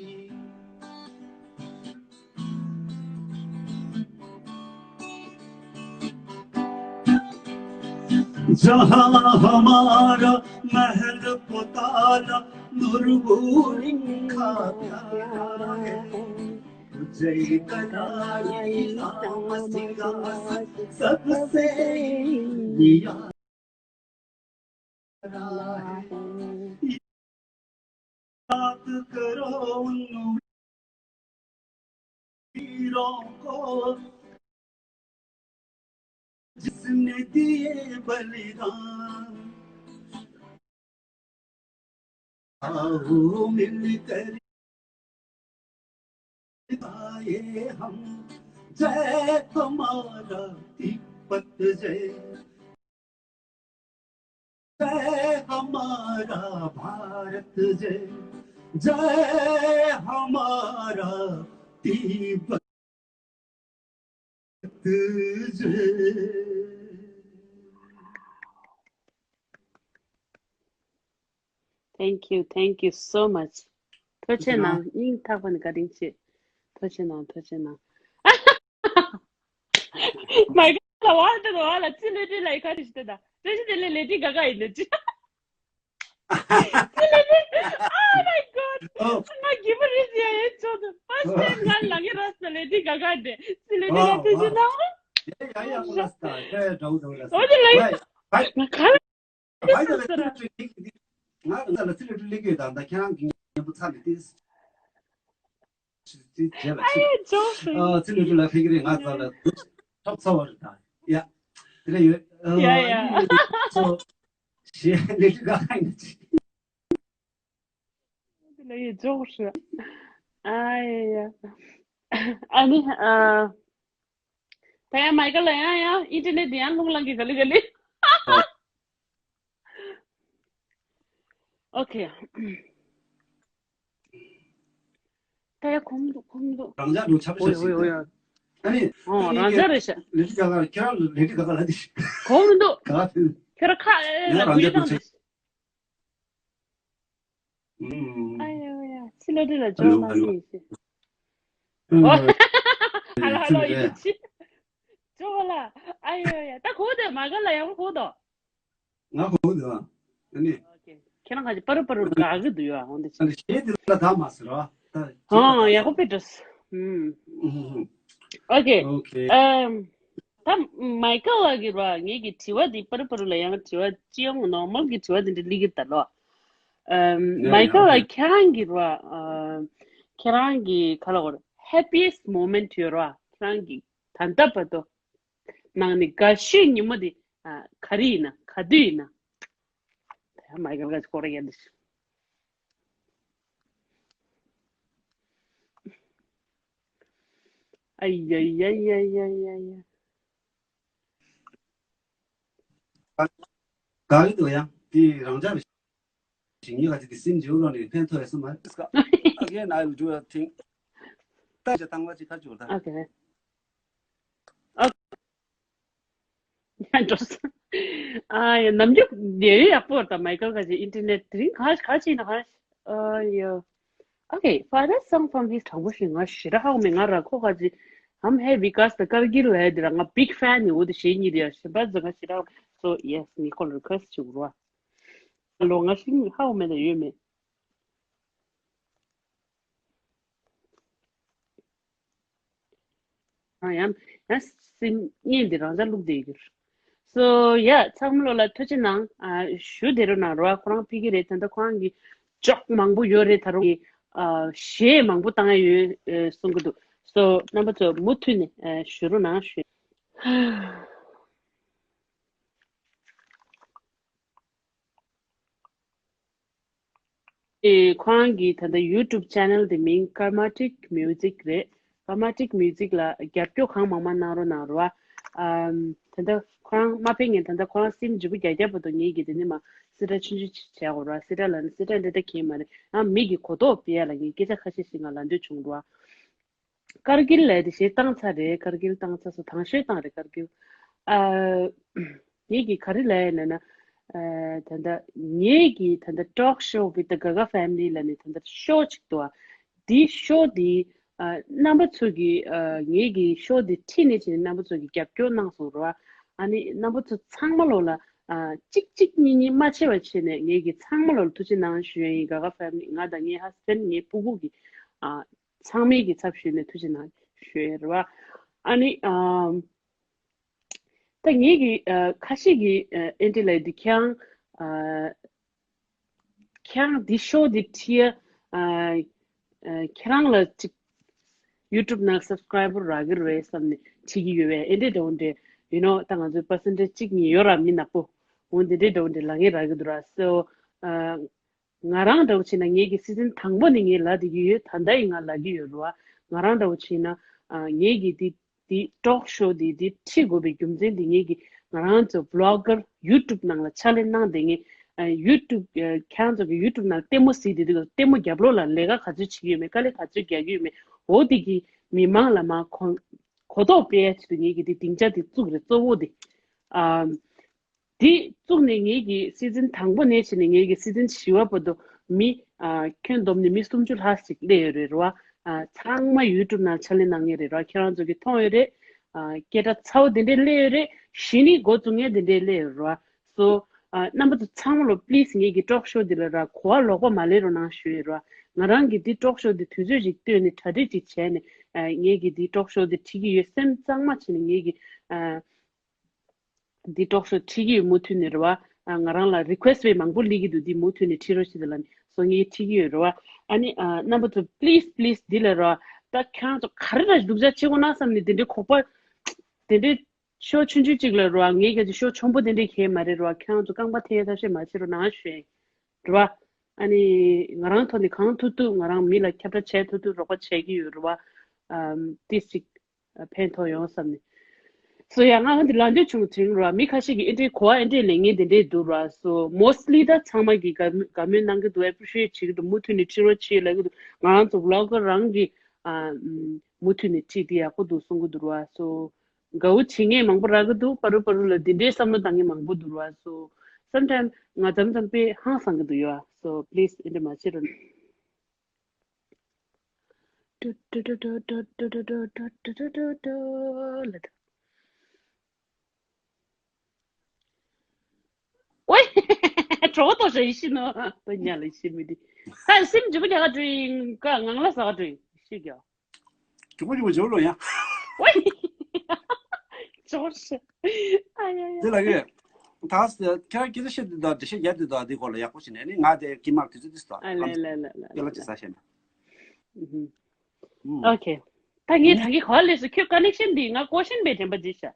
जहाँ हमारा महल पुताला नुरबुरिन का प्यारा है, जय कलाई तामसिंगा सबसे निया याद करो उन वीरों को, जिसने दिए बलिदान। आओ मिलकर गाए हम जय हमारा तिब्बत जय। जय हमारा भारत जय, जय हमारा तिब्बत जय। Thank you, thank you so much. ཐུགས་རྗེ་གནང་། སྙིང་ཐག་པ་ནས་བཀའ་དྲིན་ཆེ། ཐུགས་རྗེ་གནང་། ཐུགས་རྗེ་གནང་། མའི་ག་ལ་བ་ལ་ཏི་ལོ་བ་ལ་ཙི་ལེ་ཏི་ལ་ཡི་ག་རེ་ཞིག་ཏེ་ད་ཏེ་ཞི་ཏེ་ལེ་ལེ་ཏི་ག་ག་ཡིན་ནི་ཅི། ཙི་ལེ་ཏི། Oh my God. ང་གི་མ་རེད་ཡ་ཡེ་ཆོ་ཏུ་first time ང་ལ་གི་ར་ས་ལེ་ཏི་ག་ག་ཏེ་ཙི་ལེ་ཏི་ལ་ཏི་ཞི་ན། ཡ་ཡ་ཡ་ལ་སྟ་ཡ་ཡ་འདྲ་བོ་འདྲ་བོ་ལ་ས། ཨོ་ཏི་ལ་ཡ། ང་ག་ལ། ང་ཚོ་ལ་ཚིག་ལ་ཚིག་ལ་ལེགས་ཡོད་དང་ད་ཁྱེད་རང་གི་ཉན་པོ་ཚ་ལ་ཏིས། ཅི་ཅི་རྗེས་ལ་ཨ་ཅི། ཡེ་ཇོ་ཧྥེ། ཨ་ཚིག་ལ་ཚིག་ལ་ཕེབས་ཀྱི་རེད། ང་ཚོ་ལ་ཐོབ་ཚ་བ་རེད་ད། ཡ། དེ་ལ་ཡོད། ཡ་ཡ། ཚོ་ཞེས་ལེགས་ཀ་ཁ་ཡིན་ཅི། དེ་ལ་ཡེ་ཇོ་ཧྥེ། ཨ་ཡ་ཡ། ཨ་ནི་ཨ། ད་ཡང་མའི་ཀལ་ལ་ཡང་ཡང་ཨིན་ཊར་ནེཊ་དེ་ཡང་རླུང་ལངས་ཀྱི་ག་ལེ་ག་ལེ། ཨོ་ཁེ། ཨེ་གོམ་འདུག་གོམ་འདུག་རང་ཅག་འདུག་ཆབ་ཨོ་ཡ་ཤ་ཨོ་ཡ་ཤ་ཨོ་ཡ། ཨ་ནི་ཨོ་རང་ཅག་རེད་ཤག་ལེ་ཊི་ག་ག་ཁྱེད་རང་ལེ་ཊི་ག་ག་ལ་དེ་གོམ་འདུག་ག་ག་ཕེབས་ཁྱོད་རང་ཁ་ཨེ་ཡང་ལ་རང་ཅག་འདུག་ཆབ་ཨ་ཡ་ཡ་ཕྱི་ལ་དྲི་ལ་ཇོ་མ་སི་ཤི། ཨ་ལ་ཧ་ལོ་ཡིན་ཅི། ཇོ་ལ་ཨ་ཡ་ཡ་ད་གོ་དེ་མ་ག་ལ་ཡང་གོ་དོ། ང་གོ་དེ་ཨ་ནི། ཁྱེད་རང་ག་ཅི་པ་རུ་པ་རུ་དགའ་གི་འདུག་ཡ་འོན་ཏེ་ཅི། ཞེས་དེ་ལ་ད་མ་ཟེར་བ། ཨང་ཡ་གོ་པེ་ཏྲོས། ཨོ་ཀེ། ཨོ་ཀེ། ཨམ། ད་མའི་ཀལ་ལགས་ཀྱིས་ར་ངེད་ཀྱི་དྲི་བ་འདི་པར་པར་ལ་ཡང་དྲི་བ་ཅི་ཡང་ནོར་མལ་གྱི་དྲི་བ་འདི་འདྲ་སླེབས་ཀྱི་ད་ལོ། ཨམ། ཡ་མའི་ཡ་ཀལ་ལགས་ཁྱེད་རང་གི་ར་ཨ། ཁྱེད་རང་གི་ག་ལ་གོ་ར་happiest moment ཡོད་ར་ཁྱེད་རང་གི་ད་ལྟ་བར་དུ་ནང་ནས་དགའ་ཤོས་ཉིན་མོ་འདི་ཨ་ག་རེ་ཡིན་ན་ག་དུས་ཡིན་ན། ད་མའི་ཀལ་ལགས་ཀྱི་སྐོར་ཡ་འདི། ཨ་ཡ་ཡ་ཡ་ཡ་ཡ་ཡ། ག་གི་འདུག་ཡང་དེ་རང་འཇགས་རེད། ཞིང་ངེས་ཁ་ཅིག་གི་སིམ་འཇིའུ་ལོ་ནས་ཕན་ཐོགས་ཡ་སུ་མ་རེད། Again, I will do a thing. ད་ཅི་བཏང་བ་ཅིག་ཁ་ཅིག་ད། Okay. འགྲོ་སོང་། ཨ་ཡ་ནམ་རྒྱུན་ལས་ཡག་པོ་དང་མའི་ཀལ་ག་ཅིག་ཨིན་ཊར་ནེཊ་དེ་རིང་ག་ག་ཅིག་ན་ག་ཨ་ཡ། Okay, father song from his དྲང་པོ་ཞིག་ང་ཞེ་དྲག་ཧ་གོ་མེད། ང་ར་ཁོ་ག་ཅིག I'm happy because the ཀར་གིལ་ལ་དེ་ར་ང་big fan ནི་འོ་དེ་ཞེ་གཉིས་དེ་ཡ་ཞེ་པ་ཟ་ང་ཞེ་དྲག so yes ངས་ཁོ་ལ་རི་ཁུ་ཨེ་སི་ཊི་བྱེད་དགོས་ར། ལོ་ང་ཞིག་ཧ་གོ་མེད་ན་ཡོད་མེད། ཡང་ཡང་སེམས་ངན་འདི་རང་ཅག་བླུགས་བསྡད་ཡོད། So yeah ཚང་མ་ལོ་ལ་ཐུགས་རྗེ་གནང་། ཨ་ཞུ་བདེ་རོགས་གནང་རོགས། ཁོ་རང་ཕི་གི་རེད། ད་ལྟ་ཁོ་རང་གི་ཅོག་མང་པོ་ཡོད་རེད། ད་རུང་གི་ཨ་གཞས་མང་པོ་བཏང་ཡ་ཡོད་གསུང་གི་འདུག So རྣམ་པ་ཚོ་མུ་མཐུད་ནས་ཨ་ཞུ་རོགས་གནང་ཞུ། ཨེ་ཁོ་རང་གི་ད་ལྟ་YouTube channel དེ་མིང་Carmatic Music རེད། Carmatic Music ལ་རྒྱབ་སྐྱོར་གང་མང་མང་གནང་རོགས་གནང་རོགས། ཨམ་ད་ལྟ་ཁོ་རང་མ་ཕེབས་ངས་ད་ལྟ་ཁོ་རང་སིམ་ལྗིད་པོ་རྒྱག་རྒྱག་བར་དུ་ངེད་ཀྱི་དེ་ནི་མ་སི་ཏྲ་ཆུང་ཆུང་ཅིག་བྱས་དགོས་རོགས། སི་ཏྲ་ལ་ནི་སི་ཏྲ་འདྲ་འདྲ་གྱིས་མ་རེད། ཨ་མི་གི་གོ་རྟོགས་སྤེལ་ཡ་ལ་ངས་སྐད་ཆ་ཁ་ཤས་ཤིག་ང་ལ་འདོད་བྱུང་རོགས། ཀར་གིལ་ལབ་དེ་གཞས་བཏང་ཚར་རེད། ཀར་གིལ་བཏང་ཚར་སོང་། དང་ཤོས་བཏང་རེད་ཀར་གིལ། ཨ་ངེད་ཀྱིས་ག་རེ་ལབ་ཡ་ལབ་ན། ཨ་ད་ལྟ་ངེད་ཀྱིས་ད་ལྟ་Talk Show with the Gaga Family ལབ་ནས་ད་ལྟ་ཤོ་ཅིག་འདུག་ཨ། དེའི་ཤོ་དེ་ཨ་རྣམ་པ་ཚོ་གིས་ཨ་ངེད་ཀྱི་ཤོ་དེ་ཁྲིད་ནས་བྱས་ནས་རྣམ་པ་ཚོ་གིས་རྒྱབ་སྐྱོར་གནང་སོང་རོགས། ཨ་ནི་རྣམ་པ་ཚོ་ཚང་མ་ལོ་ལ་ཨ་གཅིག་གཅིག་གཉིས་གཉིས་མ་ཆེ་བ་བྱས་ནས་ངེད་ཀྱིས་ཚང་མ་ལོ་ལ་ཐུགས་རྗེ་གནང་ཞུ་ཡ་ཡིན། Gaga Family ང་དང་ངའི་ཧ་སི་བེན་ངའི་ཕྲུ་གུ་གི་ཨ། ཚང་མའི་གི་ཚབ་ཞུས་ནས་ཐུགས་རྗེ་གནང་ཞུ་ཡ་རེད་བ། ཨ་ནི་ཨམ། ད་ངེད་ཀྱི་ཨ་ཁ་ཤས་ཀྱི་ཨ་ཨེ་འདྲ་ལབ་དུས་ཁྱེད་རང་ཨ་ཁྱེད་རང་འདི་ཤོ་འདི་ཁྲིད་ཡ་ཨ་ཨ་ཁྱེད་རང་ལ་ཅིག་YouTube ནང་subscriber རག་གི་རེད་བསམ་ནས་ཁྲིད་ཀྱི་ཡོད་པས། ཨེ་འདྲ་འདྲ་བོ་འདྲ་you know ད་ང་ཚོའི་percentage གཅིག་གཉིས་ཡོད་ར་མི་ནག་པོ་འོ་འདི་འདྲ་འདྲ་བོ་འདྲ་ལབ་མཁན་རག་གི་འདུག་ར། So ཨ། ང་རང་འདྲ་བོ་བྱས་ན་ངེད་ཀྱི་སི་ཛན་དང་པོ་ནས་ངས་ལབ་བསྡད་ཀྱི་ཡོད། ད་ལྟ་ཡང་ང་ལབ་ཀྱི་ཡོད་རེད་བ། ང་རང་འདྲ་བོ་བྱས་ན་ཨ་ངེད་ཀྱི་འདི་འདི་talk show འདི་འདི་ཁྲིད་དགོས་པའི་རྒྱུ་མཚན་འདི་ངེད་ཀྱི་ང་རང་ཚོ་vlogger YouTube ནང་ལ་ཕྱག་ལས་གནང་བསྡད་མཁན་ཨ་YouTube ཨ་ཁྱེད་རང་ཚོ་གི་YouTube ནང་ལྟད་མོ་གཟིགས་བསྡད་དུས་ལྟད་མོ་རྒྱབ་ལོགས་ལ་ལས་ཀ་ག་ཚོད་བྱེད་ཀྱི་ཡོད་མེད་དཀའ་ལས་ག་ཚོད་རྒྱག་གི་ཡོད་མེད་འོ་འདི་གི་མི་མང་ལ་མ་གོ་གོ་རྟོགས་སྤེལ་ཡ་ཆེད་དུ་ངེད་ཀྱི་འདི་སྡིངས་ཆ་འདི་བཙུགས་རེད་གཙོ་བོ་འདི་ཨ། དེ་བཙུགས་ནས་ངེད་ཀྱི་སི་ཛན་དང་པོ་ནས་བྱས་ནས་ངེད་ཀྱི་སི་ཛན་བཞི་བ་བར་དུ་མི་ཨ་ཁྱོན་བསྡོམས་ནས་མི་སུམ་ཅུ་ལྷག་ཅིག་སླེབས་ཡོད་རེད་རེད་བ། ཨ་ཚང་མ་YouTube ནང་ཕྱག་ལས་གནང་མཁན་རེད་རེད་བ། ཁྱེད་རང་ཚོ་གིས་མཐོང་ཡོད་རེད། ཨ་སྐད་གྲགས་ཚ་བོ་དེ་འདྲས་སླེབས་ཡོད་རེད། གཞི་ནས་འགོ་བཙུགས་མཁན་དེ་འདྲས་སླེབས་ཡོད་རེད་བ། So ཨ་རྣམ་པ་ཚོ་ཚང་མ་ལོ་please ངེད་ཀྱི་talk show འདི་ལ་ར་གོ་བ་ལོག་པ་མ་ལེན་རོགས་གནང་ཞུ་ཡོད་རེད་བ། ང་རང་གིས་འདི་talk show འདི་དུས་ཚོད་ཅིག་བཏོན་ནས་གྲ་སྒྲིག་ཅིག་བྱས་ནས་ཨ་ངེད་ཀྱི་འདི་talk show འདི་ཁྲིད་ཀྱི་ཡོད། སེམས་གཙང་མ་བྱས་ནས་ངེད་ཀྱི་ཨ། འདི་talk show ཁྲིད་ཀྱི་ཡོད་མུ་མཐུད་ནས་རེད་བ། ཨ་ང་རང་ལ་request དཔེ་མང་པོ་སླེབས་ཀྱི་འདུག་འདི་མུ་མཐུད་ནས་ཁྲིད་རོགས་བྱེད་དེ་ལབ་ནས་སོ་ངས་ཁྲིད་ཀྱི་ཡོད་རེད་བ། ཨ་ནི་ཨ་རྣམ་པ་ཚོ་please please འདི་ལ་རེད་བ། ད་ཁྱེད་རང་ཚོ་ག་རེ་ལ་སྡུག་ཅག་བྱེད་དགོས་ན་བསམ་ནས་དེ་འདྲའི་ཁོག་པ་དེ་འདྲའི་ཤོ་ཆུང་ཆུང་གཅིག་ལ་རེད་བ། ངས་ཀྱང་ཤོ་ཆེན་པོ་དེ་འདྲའི་གས་མ་རེད་རེད་བ། ཁྱེད་རང་ཚོ་རྐང་པ་འཐེན་ཡ་ཐབས་ཤེས་མ་བྱེད་རོགས་གནང་ཞུ་ཡ་ཡིན་རེད་བ། ཨ་ནི་ང་རང་ཐོག་ནས་གང་ཐུབ་ཐུབ་ང་རང་མི་ལ་ཁྱབ་བསྒྲགས་བྱས་ཐུབ་ཐུབ་རོགས་པ་བྱས་ཀྱི་ཡོད་རེད་བ། ཨམ་ཏིས་ཅིག་ཕན་ཐོགས་ཡོང་བསམ་ནས། སོ་ཡ་ང་ང་འདི་ལ་འདོད་བྱུང་དྲན་ར། མི་ཁ་ཤས་ཀྱིས་ཨེ་འདྲའི་གོ་བ་ཨེ་འདྲའི་ལེན་མཁན་དེ་འདྲས་འདུག་ར། སོ་མོ་སི་ལི་ད་ཚང་མ་གིས་དགའ་དགའ་མོས་གནང་གི་འདུག་ཨེ་པི་རི་ཤི་ཨེཊ་བྱེད་ཀྱི་འདུག་མུ་མཐུད་ནས་ཁྲིད་རོགས་བྱེད་ལབ་ཀྱི་འདུག་ང་རང་ཚོ་བི་ལོག་གར་རང་གིས་ཨ་མུ་མཐུད་ནས་ཁྲིད་དེ་ཡག་པོ་འདུག་གསུང་གི་འདུག་ར། སོ་དགའ་བོ་བྱེད་མཁན་མང་པོ་རག་གི་འདུག་པ་རུ་པ་རུ་ལ་འདི་འདྲའི་བསམ་བློ་བཏང་མཁན་མང་པོ་འདུག་ར། སོ་སམ་ཊའིམ་ང་མཚམས་མཚམས་དཔེ་ཧང་སང་གི་འདུག་ཡོད། སོ་པི་ལི་སི་ཨེ་འདྲ་མ་བྱེད་རོགས། ཏུ་ཏུ་ཏུ་ཏུ་ལ་ཏུ། ཝེ། གྲོགས་པོ་ཏོ་ཞེ་ཤི་ནོ། ཏོ་ཉ་ལ་ཤི་མི་དི། ད་སེམས་ཇི་མ་ཉ་ག་ཏྲིང་ཀ་ངང་ལ་ས་ག་ཏྲིང་ཤི་གྱ། ཇོ་མོ་ཇོ་མོ་ཇོ་ལོ་ཡ། ཝེ། ཇོ་ཤི། ཨ་ཡ་ཡ། དེ་ལ་གི། ད་ཁྱེད་རང་སྐད་ཆ་བཤད་དུས་དང་འགྲེལ་བཤད་རྒྱག་དུས་དང་དེ་སྐོར་ལ་ཡག་པོ་ཞིག་ནས་ནི་ང་དེ་ཀྱི་མར་དུས་ཚོད་དུས་སུ་དང་ཨ་ལེ་ལེ་ལེ་ལེ་སྐད་ལ་ཅི་ཟ་བཤད་ན། ཨུ་ཧུ། ཨུ། ཨོ་ཁེ། ད་ངས་ད་གི་གོ་ལས་སུ་ཁྱོད་ཀ་ནེག་ཤན་འདི་ང་ཀོ་ཤན་པའི་དྲན་པ་བརྗེད་ཤག་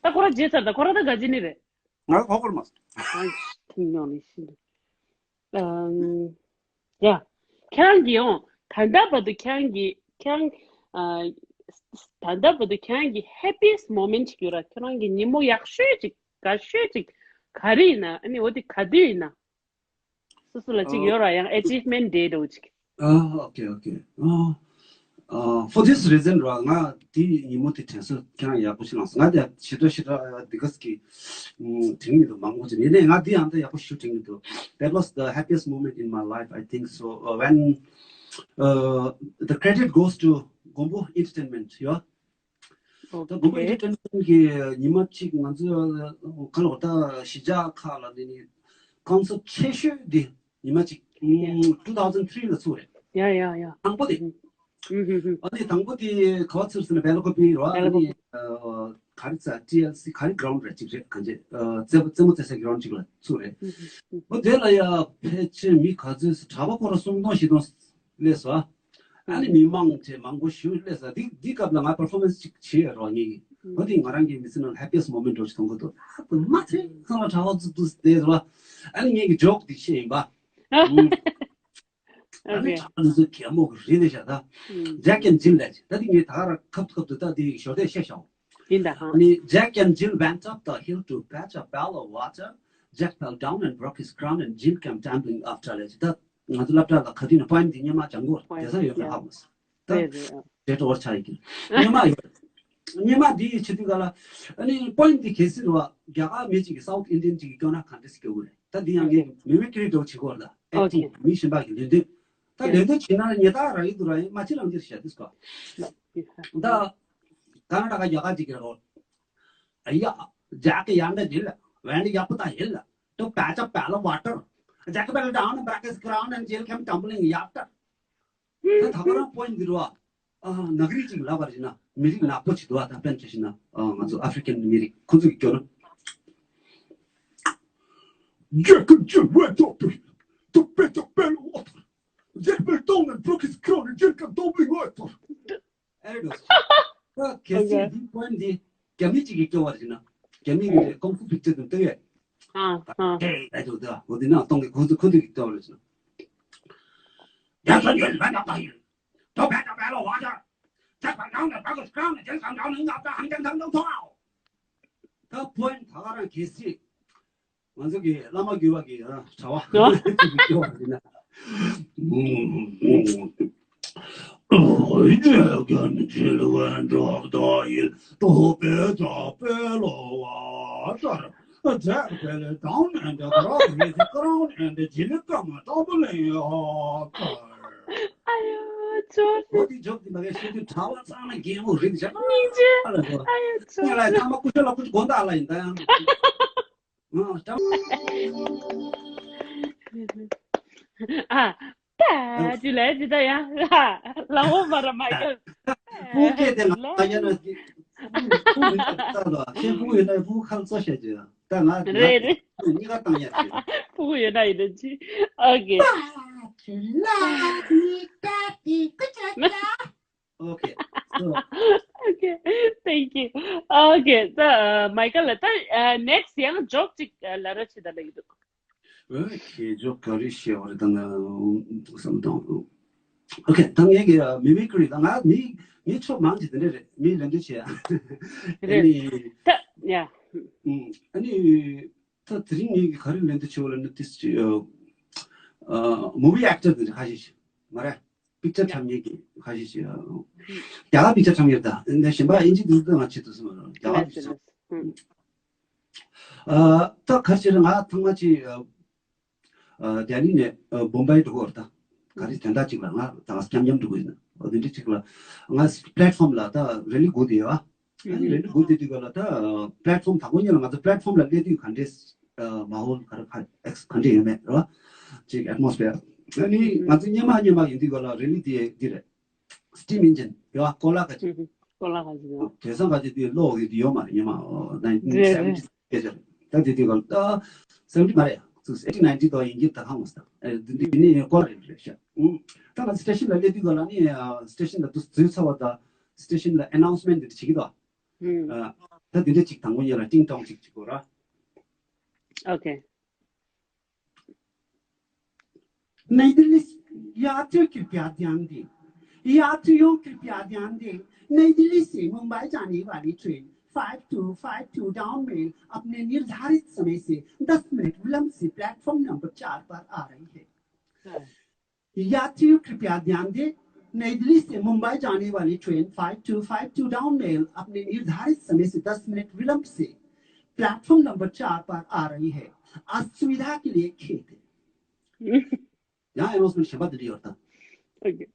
ད་ཁོ་ར་བརྗེད་ཚར། ད་ཁོ་ར་ད་ག་ཅི་ནི་རེད། ང་གོ་སྐོར་མ་སོང་། ཨ་ཐིང་ཉོག་ནི་ཤི་འདུག་ཨམ། ཡ། ཁྱེད་རང་གིས་ཡང་ད་ལྟ་བར་དུ་ཁྱེད་རང་གིས་ཁྱེད་རང་ཨ། ད་ལྟ་བར་དུ་ཁྱེད་རང་གི་ཧེ་པི་ཡེ་སི་མོ་མེན་ཊི་ཅིག་ཡོད་ར། ཁྱེད་རང་གི་ཉིན་མོ་ཡག་ཤོས་ཅིག་དགའ་ཤོས་ཅིག་ག་རེ་ཡིན་ན། ཨ་ནི་འོ་དེ་ག་དུས་ཡིན་ན། སོ་སོ་ལ་ཅིག་ཡོད་ར། ཡང་ཨེ་ཅིབ་མེན་ཊི་ཌེ་འདྲ་བོ་ཅིག་ཨ། ཨོ་ཁེ། ཨོ་ཁེ། ཨ། ཨ། For this reason ར། ང་དེ་ཉིན་མོ་དེ་དྲན་གསོ་ཁྱེད་རང་ཡག་པོ་ཞིག་གནང་སོང་། ང་དེ་ཞེ་དྲག་ཞེ་དྲག་འདི་ག་ཟིག་གི་དྲན་གྱི་འདུག་མང་པོ་ཅིག་ཡིན་ནའི་ང་དེ་ཡང་ད་ཡག་པོ་ཞིག་དྲན་གྱི་འདུག That was the happiest moment in my life, I think so. Uh, when uh, the credit goes to Gombo Entertainment, yeah. ད་Gombo Entertainment གི་ཉི་མ་གཅིག་ང་ཚོ་ག་ལ་ད་གཞིས་ཆགས་ཁག་ལ་ནི་ནི་ཀོན་སར་ཊི་ཆེ་ཤོས་དེ་ཉི་མ་གཅིག two thousand three ལ་ཚུགས་རེད། ཡ་ཡ་ཡ། དང་པོ་དེ། ཨ་ནི་དང་པོ་དེ་ག་པར་ཚུགས་ཟེར་ན་བེ་ལ་ཀོ་པི་རེད་བ། ཨ་ནི་ག་རེ་ཟེར། ཊི་ཨེལ་སི་ག་རེ་གྷ་རའུན་ཌི་རེད་ཅིག་རེད། གང་ཅི་རྩེད་མོ་རྩེ་སའི་གྷ་རའུན་ཌི་ཅིག་ལ་ཚུགས་རེད། ཨོ་དེ་ལ་ཡ་ཕལ་ཆེར་མི་ག་ཚོད་གྲྭ་པ་ཁོ་ར་སུམ་སྟོང་བཞི་སྟོང་སླེབས་སོང་། ཨ་ནི་མི་མང་ཆེ་མང་པོ་ཞིག་སླེབས་ས། འདི་འདི་སྐབས་ལ་ང་པར་ཕོར་མན་སི་ཅིག་བྱེད་ཡོད་རོགས་ངེས་ཀྱི། ཨོ་དེ་ང་རང་གི་མི་ཚེ་ནང་ཧེ་པི་ཡེ་སི་མོ་མེན་ཊི་འདྲ་ཞིག་མཐོང་གི་འདུག་ད་དུ་མ་ཚད་ཁང་ལ་གྲྭ་པ་ཚོ་འདུག་སྟེ་རོ། ཨ་ནི་ངེད་ཀྱི་ཇོག་འདི་བཤད་ཡིན་པ། ཨ་ནི་ཨོ་ཁེ། གྲྭ་པ་ཚོ་གད་མོ་གི་རི་ནས་བཞག་ད། ཇེག་ཨེན་ཇིལ་ལས་ད་དེ་ངས་ད་ག་ར་ཁབ་ཏུ་ཁབ་ཏུ་ད་དེ་ཞོར་དེ་བཤད་བཞག་ཡིན་ད་ཧ། ཨ་ནི། Jack and Jill went up the hill to fetch a pail of water. Jack fell down and broke his crown and Jill came tumbling after. ལས་ད་ང་ཚོ་སློབ་གྲྭ་ལ་ག་དུས་ནས་པོ་ཨེམ་འདི་སྔོན་མ་སྦྱང་དགོས་པོ་ཨིན་དེ་ས་ཡོད་ཡ། ན་ཧ་མོ་སི། ད་རེད་རེད། ཨ། དེ་འགྲོ་བར་ཆ་ཡི་གི་སྔོན་མ་ཡོད། སྔོན་མ་འདི་ཡི་ཆེ་དུས་ག་ལ་ཨ་ནི་པོ་ཨེམ་འདི་གལ་སྲིད་རུ་བ་རྒྱ་གར་མི་གཅིག་གི་སའུ་ཐི་ཨིན་ཌི་ཡན་གཅིག་གི་སྐྱོ་ན་ག་འདྲ་སེ་སྐྱོ་གི་རེད། ད་འདི་ཡང་ངས་མི་མི་ཀི་རི་འགྲོ་བྱེད་དགོས་རེད། ད་ཨེག་ཊིང་མི་གཞན་པ་གི་ལེན་འདོད། ད་ལེན་འདོད་བྱེད་ན་ཉེ་ད་ར་ཡི་དུ་ར་ཡི་མ་ཅི་རང་ཅིར་བཤད་དུས་སྐོ། ད་ཀ་ན་ཌ་ག་རྒྱ་གར་གཅིག་གི་རོ། ཨ་ཡ། ཇག་གི་ཡང་འདྲ་ཡིན་ལ། བན་ལི་ཡག་པོ་ད་ཡིན་ལ། ཏུ་པ་ཅག་པ་ལ་བ་ཏར། ཇག་པ་ལ་ཌའོན་ན་བྷ་རེག་ཧིས་ཀ་རའུན་ན་ཇིལ་ཁམ་ཊམ་བྷ་ལིང་ཡག་ཏར། ད་ད་ག་རང་པོ་ཨིན་འདི་རུ་བ། ཨ་ནག་རིགས་ཅིག་ལབ་པར་ཞིག་ན་མི་རིགས་ནག་པོ་ཅིག་འདུག་བ། ད་དཔེར་ན་ཆ་བཞག་ན་ང་ཚོ་ཨ་ཧྥི་རི་ཀན་མི་རིགས་ཁོ་ཚོ་གི་སྐྱོ་ན། ཇག་གི་ཇག་པ་ལ་བ་ཏར། ཇག་པ་ལ་ཌའོན་ན་བྷ་རེག་ཧིས་ཀ་རའུན་ན་ཇིལ་ཁམ་ཊམ་བྷ་ལིང་ཡག་ཏར། ཨེ་འགྲོ་སོང་། ད་གལ་སྲིད་འདི་པོ་ཨིན་འདི་རྒྱ་མི་གཅིག་གིས་སྐྱོ་བ་རེད་ན། རྒྱ་མི་གི་ཀོང་ཧྥུ་པིག་ཅར་དང་ལྟོས་ཡས། ཨ་ཨ། ཨེ་ཨེ་འགྲོ་ད་འོ་འདི་ན་གཏོང་གི་ཁོ་ཚོ་ཁོ་ཚོ་གིས་སྐྱོ་བ་རེད་ན། ཡ་ད་ཡོད་ལ་ན་ད་ཡོད། ད་བས་ད་བས་ལ་བ་ད། ད་བ་ད་ན་ད་ག་སྐྲང་ན་ཅན་སང་ད་ནང་ང་ད་ཧང་ཅང་ཐང་ཐང་ཐོང་ཨའོ། ད་པོ་ཨིན་ད་ག་རང་གལ་སྲིད། ང་ཚོ་གི་བླ་མ་དགེ་བ་གི་ཨ་གྲྭ་བ་ཅིག་གི་སྐྱོ་བ་ཡིན་ན། ཇག་གི་ཇག་པ་ལ་བ་ཏར། ཇག་པ་ལ་ཌའོན་ན་བྷ་རེག་ཧིས་ཀ་རའུན་ན་ཇིལ་ཁམ་ཊམ་བྷ་ལིང་ཡག་ཏར། ཨ་ཡོ་ཅོ། འོ་དེ་ཇོག་དེ་མ་གས་ཤེས་དུས་གྲྭ་བ་ཚང་ན་རྒན་མོ་རིགས་བྱ། སྙིང་རྗེ། ཨ་ལ་ཨ་ཡོ་ཅོ། ངས་ལ་ཚང་མ་སྐུ་ཞབས་ལ་སྐུ་ཞབས་དགོངས་དག་ལ་ཡིན་ད་ཡང་། ཨ་ཀྲང་། ཨ། ད་ཅི་ལས་ཅི་ད་ཡང་ལ་འོ་མ་ར་མ་ཡོད། ཕུ་གུ་དེ་ལ་ད་ཡང་ན་ཕུ་གུ་ད་ལ་ཁྱེད་ཕུ་གུ་ཡོད་ན་ཕུ་གུ་ཁ་ལ་ཚོ་བཤད་རྒྱུ་ད་ང་རེད་རེད། གཉིས་ཀ་བཏང་ཡ་རེད། ཕུ་གུ་ཡོད་ན་ཡིན་ན་ཅི། ཨོ་ཁེ། Okay. So, okay. Thank you. Okay. ད་མའི་ཀལ་ལ་ད་next ཡང་ཇོག་ཅིག་ལབ་རོགས་བྱེད་ད་ལ་ཡི་འདུག Okay. ཇོག་ག་རེ་བཤད་པ་རེད་ད་ང་བསམ་བཏང་། ཨོ་ཁེ། ད་ངས་ཀྱི་མི་མི་ཀི་རི་ད་ང་མི་མི་ཕྱོགས་མང་ཅིག་དེ་འདྲ་རེད། མི་ལེན་འདོད་བྱེད་ཡ། ཨ་རེད། ནི་ད་ཡ། ཨ་ནི་ད་དེ་རིང་ངས་ཀྱི་ག་རེ་ལེན་འདོད་བྱེད་བ་ལ་ནི་ཏིས་ཅི། ཨ་མུ་བི་ཨེག་ཊར་དེ་འདྲ་ཁ་ཤས་ཤིག་མ་རེད། པིག་ཅར་འཁྲབ་མཁན་གྱི་ཁ་ཤས་ཤིག་རྒྱ་གར་པིག་ཅར་འཁྲབ་མཁན་དང་འདི་གཞན་པ་ཨིན་ཇི་འདི་འདི་ང་ཆེད་དུ་སོང་། རྒྱ་གར་པིག་ཅར། ཨ་ད་ག་རེ་བྱས་རེད། ང་ཐེངས་མ་གཅིག་ཨ་ལྡི་ལི་ནས་ཨ་བོམ་བྷའི་འགྲོ་གི་ཡོད་རེད། ད་ག་རེ་དོན་དག་ཅིག་ལ་ང་དང་མཉམ་མཉམ་འགྲོ་གི་ཡིན། འོ་དེ་འདྲ་ཅིག་ལ་ང་པི་ལེ་ཊི་ཕོམ་ལ་ད་རེ་ལི་སྒུག་བསྡད་ཡོད། ཨ་ནི་རེ་ལི་སྒུག་བསྡད་དུས་ག་ལ་ད་པི་ལེ་ཊི་ཕོམ་དང་པོ་ཉིད་ལ་ང་ཚོ་པི་ལེ་ཊི་ཕོམ་ལ་སླེབས་དུས་ག་འདྲས་མ་ཧོལ་ག་རེ་ག་འདྲས་ཡོད་མེད་རེད་བ། ཅིག་ཨེ་ཊི་མོ་སི་ཕི་ཡར། ཨ་ནི་ང་ཚོ་སྙེ་མ་སྙེ་མ་ཡིན་དུས་ག་ལ་རེ་ལི་དེ་འདི་རེད། སི་ཊིམ་ཨིན་ཇིན་ཡོད་ཨ། ཀོ་ལ་ཁ་ཅིག་ཀོ་ལ་ཁ་ཅིག་ཡོད། དེང་སང་ཁ་ཅིག་དེ་གློག་གི་དེ་ཡོད་མ་རེད། ཉི་མ་ནའིན་ཊིན་རེད་རེད། སེ་ཝེན་ཊི་སྐད་ཆ་རེད། ད་དེ་དུས་ག་ལ་ད་སེ་ཝེན་ཊི་མ་རེད་ཡ། ཚུགས་ཨེ་ཊིན་ནའིན་ཊིན་དོ་ཡིན་གྱི་ད་ཧང་མོ་སྟ། ཨེ་འདི་འདི་ནི་ཀོ་ལ་རེད་རེད་ཤག་ཨུ། ད་ང་ཚོ་སི་ཊེ་ཤན་ལ་སླེབས་དུས་ག་ལ་ནི་སི་ཊེ་ཤན་ལ་དུ་འཛུལ་ཚར་བ་ད་སི་ཊེ་ཤན་ལ་ཨ་ནའུན་སི་མེན་ཊི་འདི་བྱེད་ཀྱི་འདུག་ཨ་ད་དེ་འདྲ་ཅིག་དང་པོ་ཉིད་ལ་ཏིང་ཏོང་ཅིག་བྱེད་དགོས་ར། ཨོ་ཁེ། नई दिल्ली से यात्रियों कृपया ध्यान दें। यात्रियों कृपया ध्यान दें, नई दिल्ली से मुंबई जाने वाली train five two five two down mail अपने निर्धारित समय से दस मिनट विलंब से प्लेटफॉर्म नंबर चार पर आ रही है। यात्रियों कृपया ध्यान दें, नई दिल्ली से मुंबई जाने वाली train five two five two down mail अपने निर्धारित समय से दस मिनट विलंब से प्लेटफॉर्म नंबर चार पर आ रही है। असुविधा के लिए खेद है। ཡང་ཨ་ནའུན་སི་མེན་ཊི་གཞན་པ་འདི་འདྲ་ཡོད་ད། ཨོ་ཁེ།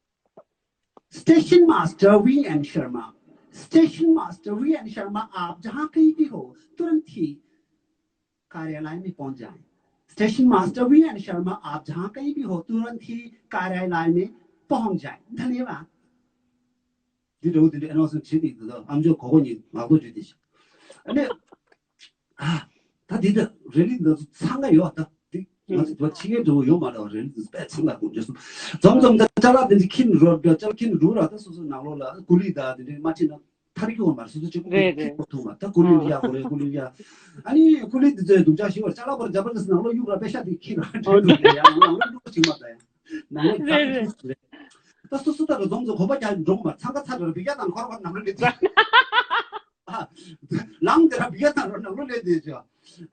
station master V N Sharma, station master V N Sharma, आप जहां कहीं भी हो, तुरंत ही कार्यालय में पहुंच जाएं। Station master V N Sharma, आप जहां कहीं भी हो, तुरंत ही कार्यालय में पहुंच जाएं। धन्यवाद। འདི་འདྲ་བོ་འདི་འདྲ་ཨ་ནའུན་སི་མེན་ཊི་བྱེད་དེ་འདུག་ཨམ་ཅོག་གོ་གོ་གཉིས་ངག་ཐོག་བརྗོད་དེ་ཤག་ཨ་ནི། ཨ་ད་འདི་འདྲ་རེ་ལི་འདི་ཚོ་འཚང་ཁ་ཡོད་ད། འདི་ང་ཚོ་འདི་བ་ཕྱི་རྒྱལ་འགྲོ་གི་ཡོད་མ་རེད་བ། རེ་ལི་འདི་ཚོ་དཔེ་འཚང་ཁ་དགོས་རྒྱུ་སོང་། འཛོམས་འཛོམས་ད་ཅ་ལག་འདི་འདྲ་ཁྱེར་འགྲོ་ར། ཅ་ལག་ཁྱེར་འགྲོ་ར། ད་སོ་སོ་ནང་ལོགས་ལ་ཀུ་ལི་ད་འདི་འདྲ་མ་ཁྱེར་ན་ཐར་གྱི་ཡོད་མ་རེད། སོ་སོ་གཅིག་པོ་རེད་ཁྱེར་རེད། ཐུབ་མ་ད། ཀུ་ལི་ལ་ཡ་དགོས་རེད། ཀུ་ལི་ལ་ཡ། ཨ་ནི་ཀུ་ལི་འདི་ཚོའི་སྡུག་ཅག་ཞིག་བར་ཅ་ལག་པར་འཇབ་པར་ནང་ལོགས་གཡུག་ར། པེ་ཤ་འདི་ཁྱེར་ར། འགྲོ་གི་རེད་ཡ། ནང་ལོགས་གཡུག་པ་ཅིག་མ་ད་ཡ། ནང་ལོགས་རེད་རེད། ད་སོ་སོ་ད་རུ་འཛོམས་ཚོ་གོ་པ་རྒྱག་འགྲོ་གི་མ། འཚང་ཁ་ཚ་འགྲོ་ར། བི་ཀ་དང་ཁོ་ར་ཁོ་ནང་ལོགས་ལས་དེ། ཨ་ལངས་དེ་ར་བི་ཀ་དང་རོ་ནང་ལོགས་ལས་དེ་ཅོ།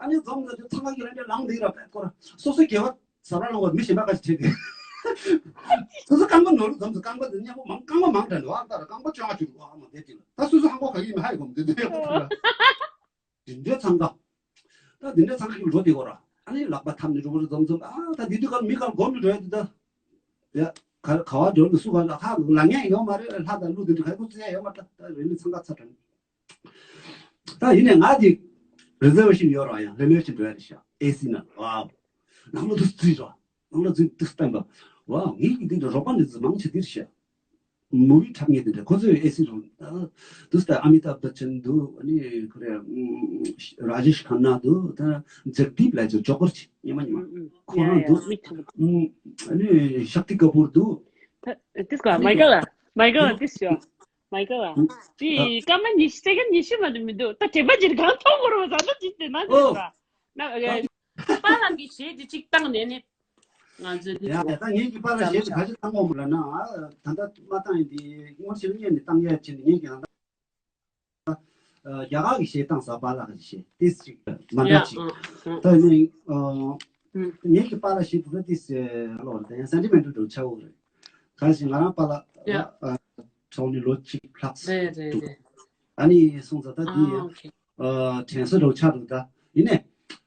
ཨ་ནི་འཛོམས་ཚོ་འཚང་ཁ་གི་ར་འདྲ་ལངས་དེ་ར་པད་ཁོ་ར་སོ་སོ་སྐྱེ་བ་ཟ་ར་ལངས་བ་མི་གཞན་པ་ག་ཞིག་བྱེད་དེ། སོ་སོ་རྐང་པ་ནོར་འཛོམས་ཚོ་རྐང་པ་དེ་མཉམ་པོ་མང་རྐང་པ་མང་དྲགས་འདུག་ཨ་ད་ར་རྐང་པ་བཅོ་ལྔ་བཅུ་འདུག་ཨ་མ་དེ་དེ་ལ་ད་སོ་སོ་ཧང་གོ་ག་གི་མི་ཧ་ཡི་གོ་མི་དེ་དེ་ཡོད་ད། དེ་འདྲའི་འཚང་ཁ། ད་དེ་འདྲའི་འཚང་ཁ་ཞིག་འགྲོ་དེ་གོ་ར། ཨ་ནི་ལག་པ་འཐམ་ནས་འགྲོ་བར་འཛོམས་འཛོམས། ཨ་ད་དེ་དུས་ཀ་མི་གང་སྒོམ་དུ་འགྲོ་ཡ་དེ་ད། ཡ་ག་ག་བ་འགྲོ་ནི་སུ་གང་ལ་ཧ་ལ་ངན་ཡོད་མ་རེད། ལྷ་དང་ཀླུ་དེ་འདྲ་ག་གུ་ཙེ་ཡོད་མ་རེད། ད་རེ་ལི་འཚང་ཁ་ཚ་དྲན། ད་ཡིན་ནས་ང་དེ་རི་ཛར་ཝེ་ཤིན་ཡོད་ར། ཡང་རི་ཛར་ཝེ་ཤིན་འགྲོ་ཡ་རེད་ཤག་ཨེ་སི་ནང་། ཝའོ། ནང་ལ་དུ་རྩིས་ར། ནང་ལ་རྩིས་དུ་སྟན་པ། ཝའོ་ངེད་ཀྱི་དེ་འདྲ་རོགས་པ་འདི་ཚོ་མང་ཆེ་དེ་རེད་ཤག་མུ་བི་འཁྲབ་མཁན་དེ་འདྲ་ཁོ་ཚོས་ཨེ་སི་རུ། དུ་སྟ་ཨ་མི་ཏཱབ་བྷ་ཆན་འདུག་ཨ་ནི་ཁོ་རེ་ར་ཇེཤ་ཁན་ན་འདུག་ད་ཇག་དིབ་ལ་ཇོ་ཇོ་ཀར་ཅིག་ཉི་མ་ཉི་མ་ཁོ་རང་འདུག་ཨ་ནི་ཤཀ་ཏི་ཀ་པུར་འདུག་ཏིས་ཀ་མའི་ཀལ་ལ་མའི་ཀལ་ལ་ཏིས་ཡོ། མའི་ཀལ་ལ་ཏི་སྐར་མ་ཉི་ཤུ་སེ་ཀན་ཉི་ཤུ་མ་དུ་མི་འདུག་ད་དྲན་པ་ཅིག་གང་མཐོང་བོར་བ་ད་ད་ཅིག་དེ་ན་ཏིས་ཀ་ན། པཱ་ལགས་ཀྱི་གཞས་འདི་གཅིག་བཏང་ནས་ནི། ང་ཚོའི་འདི་ཡ་ཚོ་ད་ངེད་ཀྱི་པཱ་ལགས་གཞས་འདི་ག་ཚོད་བཏང་གོ་མོ་ལ་ན། ཨ་ད་ལྟ་མ་བཏང་ཡིན་དེ་སྔོན་ཕྱིར་སྔོན་ནས་བཏང་ཡ་ཕྱིན་ནས་ངེད་ཀྱི་ད་ལྟ་རྒྱ་གར་གྱི་གཞས་བཏང་ས། པཱ་ལགས་ཀྱི་གཞས་ཏིས་ཅིག་མ་འདྲ་ཅིག་ད་ནི་ངེད་ཀྱི་པཱ་ལགས་གཞས་འདི་ད་ཏིས་ལོ་ད་ཡང་སེན་ཊི་མེན་ཊལ་འགྲོ་ཆགས་འོ་རེད། གང་ཞིག་ང་རང་པཱ་ལགས་ཨ་གྲོགས་ནི་ལོ་གཅིག་ལྷག་རེད་རེད་འདུག་རེད། ཨ་ནི་སོང་ཙང་ད་འདི་ཡང་ཨ་དྲན་གསོ་འདྲ་བོ་ཆགས་འདུག་ད་ཡིན་ནས་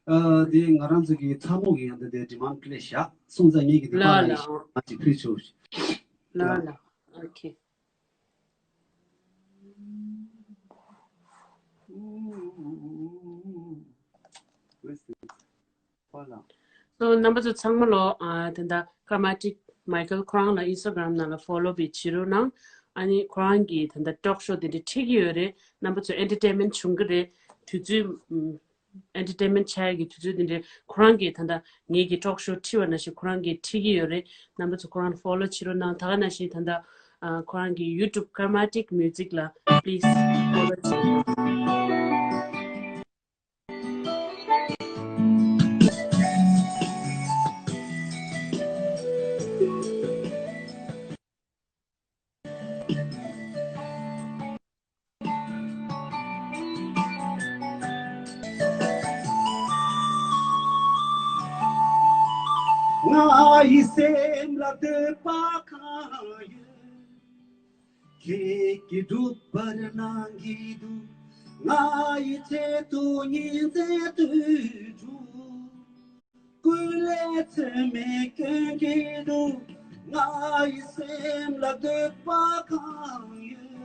ཨ་འདི་ང་རང་ཚོ་གི་ཚ་མོ་གི་ཡང་ད་དེ་ཌི་མན་ཌི་ཀླད་བཞག་སོང་ཙང་ངེད་ཀྱི་འདི་ལ་པཱ་ལགས་ལ་ཡིན་ང་ཅིག་ཕུལ་ཆོག་ཞིག་ལ་ལ་ལ། ཨོ་ཁེ། Where's this? པཱ་ལགས། སོ་རྣམ་པ་ཚོ་ཚང་མ་ལོ། ཨ་ད་ལྟ་ཀ་མ་ཊིག་མའི་ཀལ་ཁོ་རང་ལ་ཨིན་སི་ཊ་གྷ་རམ་ནང་ལ་ཕོ་ལོ་བྱེད་རོགས་གནང་། ཨ་ནི་ཁོ་རང་གིས་ད་ལྟ་ཊོག་ཤོ་དེ་འདྲ་ཁྲིད་ཀྱི་ཡོད་རེད། རྣམ་པ་ཚོ་ཨེན་ཊར་ཊེན་མེན་ཊི་བྱུང་གི་རེད། དུས་ཚོད་ཨེན་ཊར་ཊེན་མེན་ཊི་བྱ་ཡག་གི་དུས་ཚོད་དེ་འདྲ་ཁོ་རང་གིས་ད་ལྟ་ངེད་ཀྱི་ཊོག་ཤོ་ཁྲིད་པ་ནང་བཞིན་ཁོ་རང་གིས་ཁྲིད་ཀྱི་ཡོད་རེད། རྣམ་པ་ཚོ་ཁོ་རང་ཕོ་ལོ་བྱེད་རོགས་གནང་། ད་ག་ནང་བཞིན་ད་ལྟ་ཨ་ཁོ་རང་གི་ཡུ་ཊུབ་ཀ་མ་ཊིག་མིའུ་ཛིག་ལ་པི་ལིས་ཕོ་ལོ་བྱེད་རོགས་གནང་། ང་ཡི་སེམས་ལ་འདོད་པ་གང་ཡོད། ཁྱེད་ཀྱིས་སྒྲུབ་པར་གནང་གི་འདུག་ང་ཡི་ཆེད་དུ་ཉིན་མཚན་དུས་དྲུག་སྐུ་ལས་ཚད་མེད་སྐྱོན་གྱི་འདུག་ང་ཡི་སེམས་ལ་འདོད་པ་གང་ཡོད།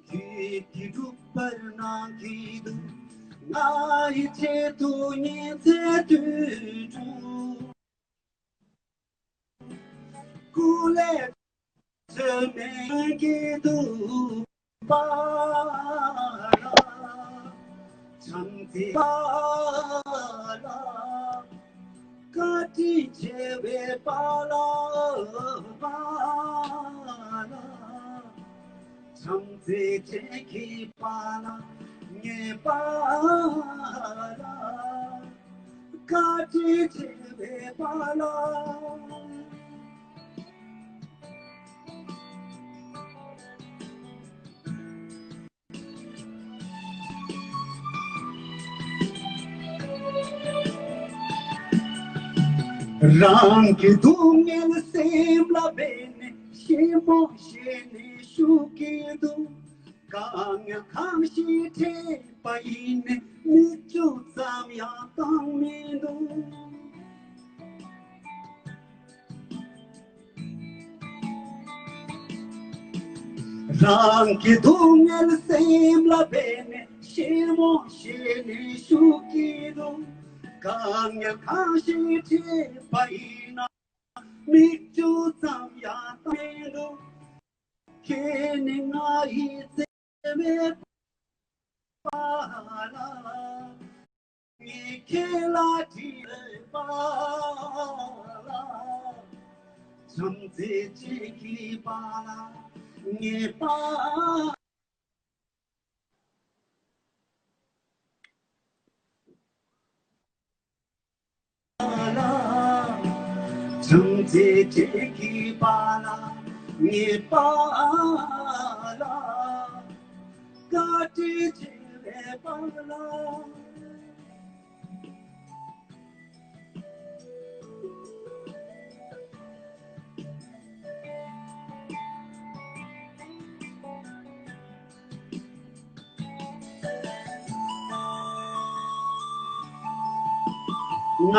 ཁྱེད་ཀྱིས་སྒྲུབ་པར་གནང་གི་འདུག་ང་ཡི་ཆེད་དུ་ཉིན་མཚན་དུས་དྲུག་སྐུ་ལས་ཚད་མེད་ཀྱི་འདུག་པ་ལ། བྱམས་བརྩེ་པ་ལ། བཀའ་དྲིན་ཆེ་བའི་པཱ་ལགས། པཱ་ལགས། བྱམས་བརྩེ་ཅན་གྱི་པཱ་ལགས། ངའི་པཱ་ལགས། བཀའ་དྲིན་ཆེ་བའི་པཱ་ལགས། རང་གི་སྡུག་བསྔལ་སེམས་ལ་སྦས་ནས་ཞེན་མོ་བྱས་ནས་བཞུགས་ཀྱི་འདུག་དཀའ་ངལ་གང་ཞིག་འཕྲད་པ་ཡིན་ནས་མིག་ཆུ་ཙམ་ཡང་བཏང་མི་འདུག་རང་གི་སྡུག་བསྔལ་སེམས་ལ་སྦས་ནས་ཞེན་མོ་བྱས་ནས་བཞུགས་ཀྱི་འདུག་དཀའ་ངལ་གང་ཞིག་འཕྲད་པ་ཡིན་ན་མིག་ཆུ་ཙམ་ཡང་བཏང་མི་འདུག་ཁྱེད་ནི་ང་ཡི་བརྩེ་བའི་པཱ་ལགས། ངས་ཁྱེད་ལ་དྲིས་པ་ལ། བྱམས་བརྩེ་ཅན་གྱི་པཱ་ལགས། ངའི་པཱ་ལགས། བྱམས་བརྩེ་ཅན་གྱི་པཱ་ལགས། ངའི་པཱ་ལགས། བཀའ་དྲིན་ཆེ་བའི་པཱ་ལགས། ང་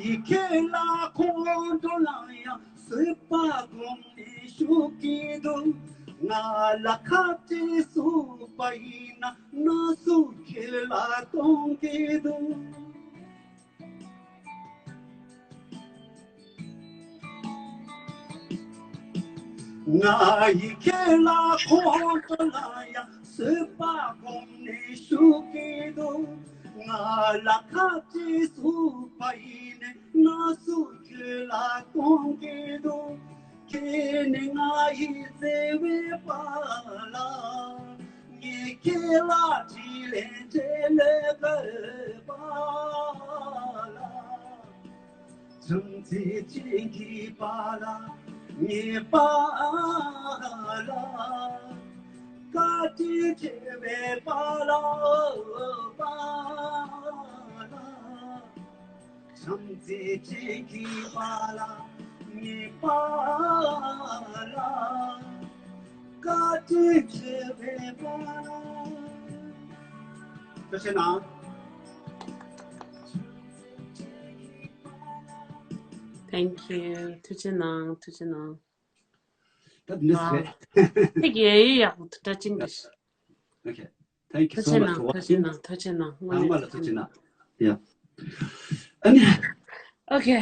ཡི་ཁྱེད་ལ་ཁོང་ཁྲོ་ལངས་ཡང་བཟོད་པ་སྒོམ་ནས་བཞུགས་ཀྱི་འདུག་ང་ལ་ཁ་བྲལ་བཟོས་པ་ཡིན་ན་ན་ཟུག་ཁྱེད་ལ་གཏོང་གི་འདུག་ང་ཡི་ཁྱེད་ལ་ཁོང་ཁྲོ་ལངས་ཡང་བཟོད་པ་སྒོམ་ནས་བཞུགས་ཀྱི་འདུག་ང་ལ་ཁ་བྲལ་བཟོས་པ་ཡིན་ནས་ན་ཟུག་ཁྱེད་ལ་གཏོང་གི་འདུག་ཁྱེད་ནི་ང་ཡི་བརྩེ་བའི་པཱ་ལགས། ངས་ཁྱེད་ལ་དྲིན་ལན་འཇལ་དགོས་པ་ལགས། བྱམས་བརྩེ་ཅན་གྱི་པཱ་ལགས། ངའི་པཱ་ལགས། བཀའ་དྲིན་ཆེ་བའི་པཱ་ལགས། པཱ་ལགས། བྱམས་བརྩེ་ཅན་གྱི་པཱ་ལགས། ངའི་པཱ་ལགས། བཀའ་དྲིན་ཆེ་བའི་པཱ་ལགས། ཐུགས་རྗེ་གནང་། Thank you. ཐུགས་རྗེ་གནང་། ཐུགས་རྗེ་གནང་། ད་འདི་འདྲ་རེད། ཐིག་ཡེ་ཡེ་ཡག་པོ་འདུག་བཀྲ་ཤིས་བདེ་ལེགས། Okay. Thank you so much for watching. ཐུགས་རྗེ་གནང་། ཐུགས་རྗེ་གནང་། ཐུགས་རྗེ་གནང་། དངོས་གནས་ཨ་མ་ལ་ཐུགས་རྗེ་གནང་། Yeah. ཨ་ནི། Okay.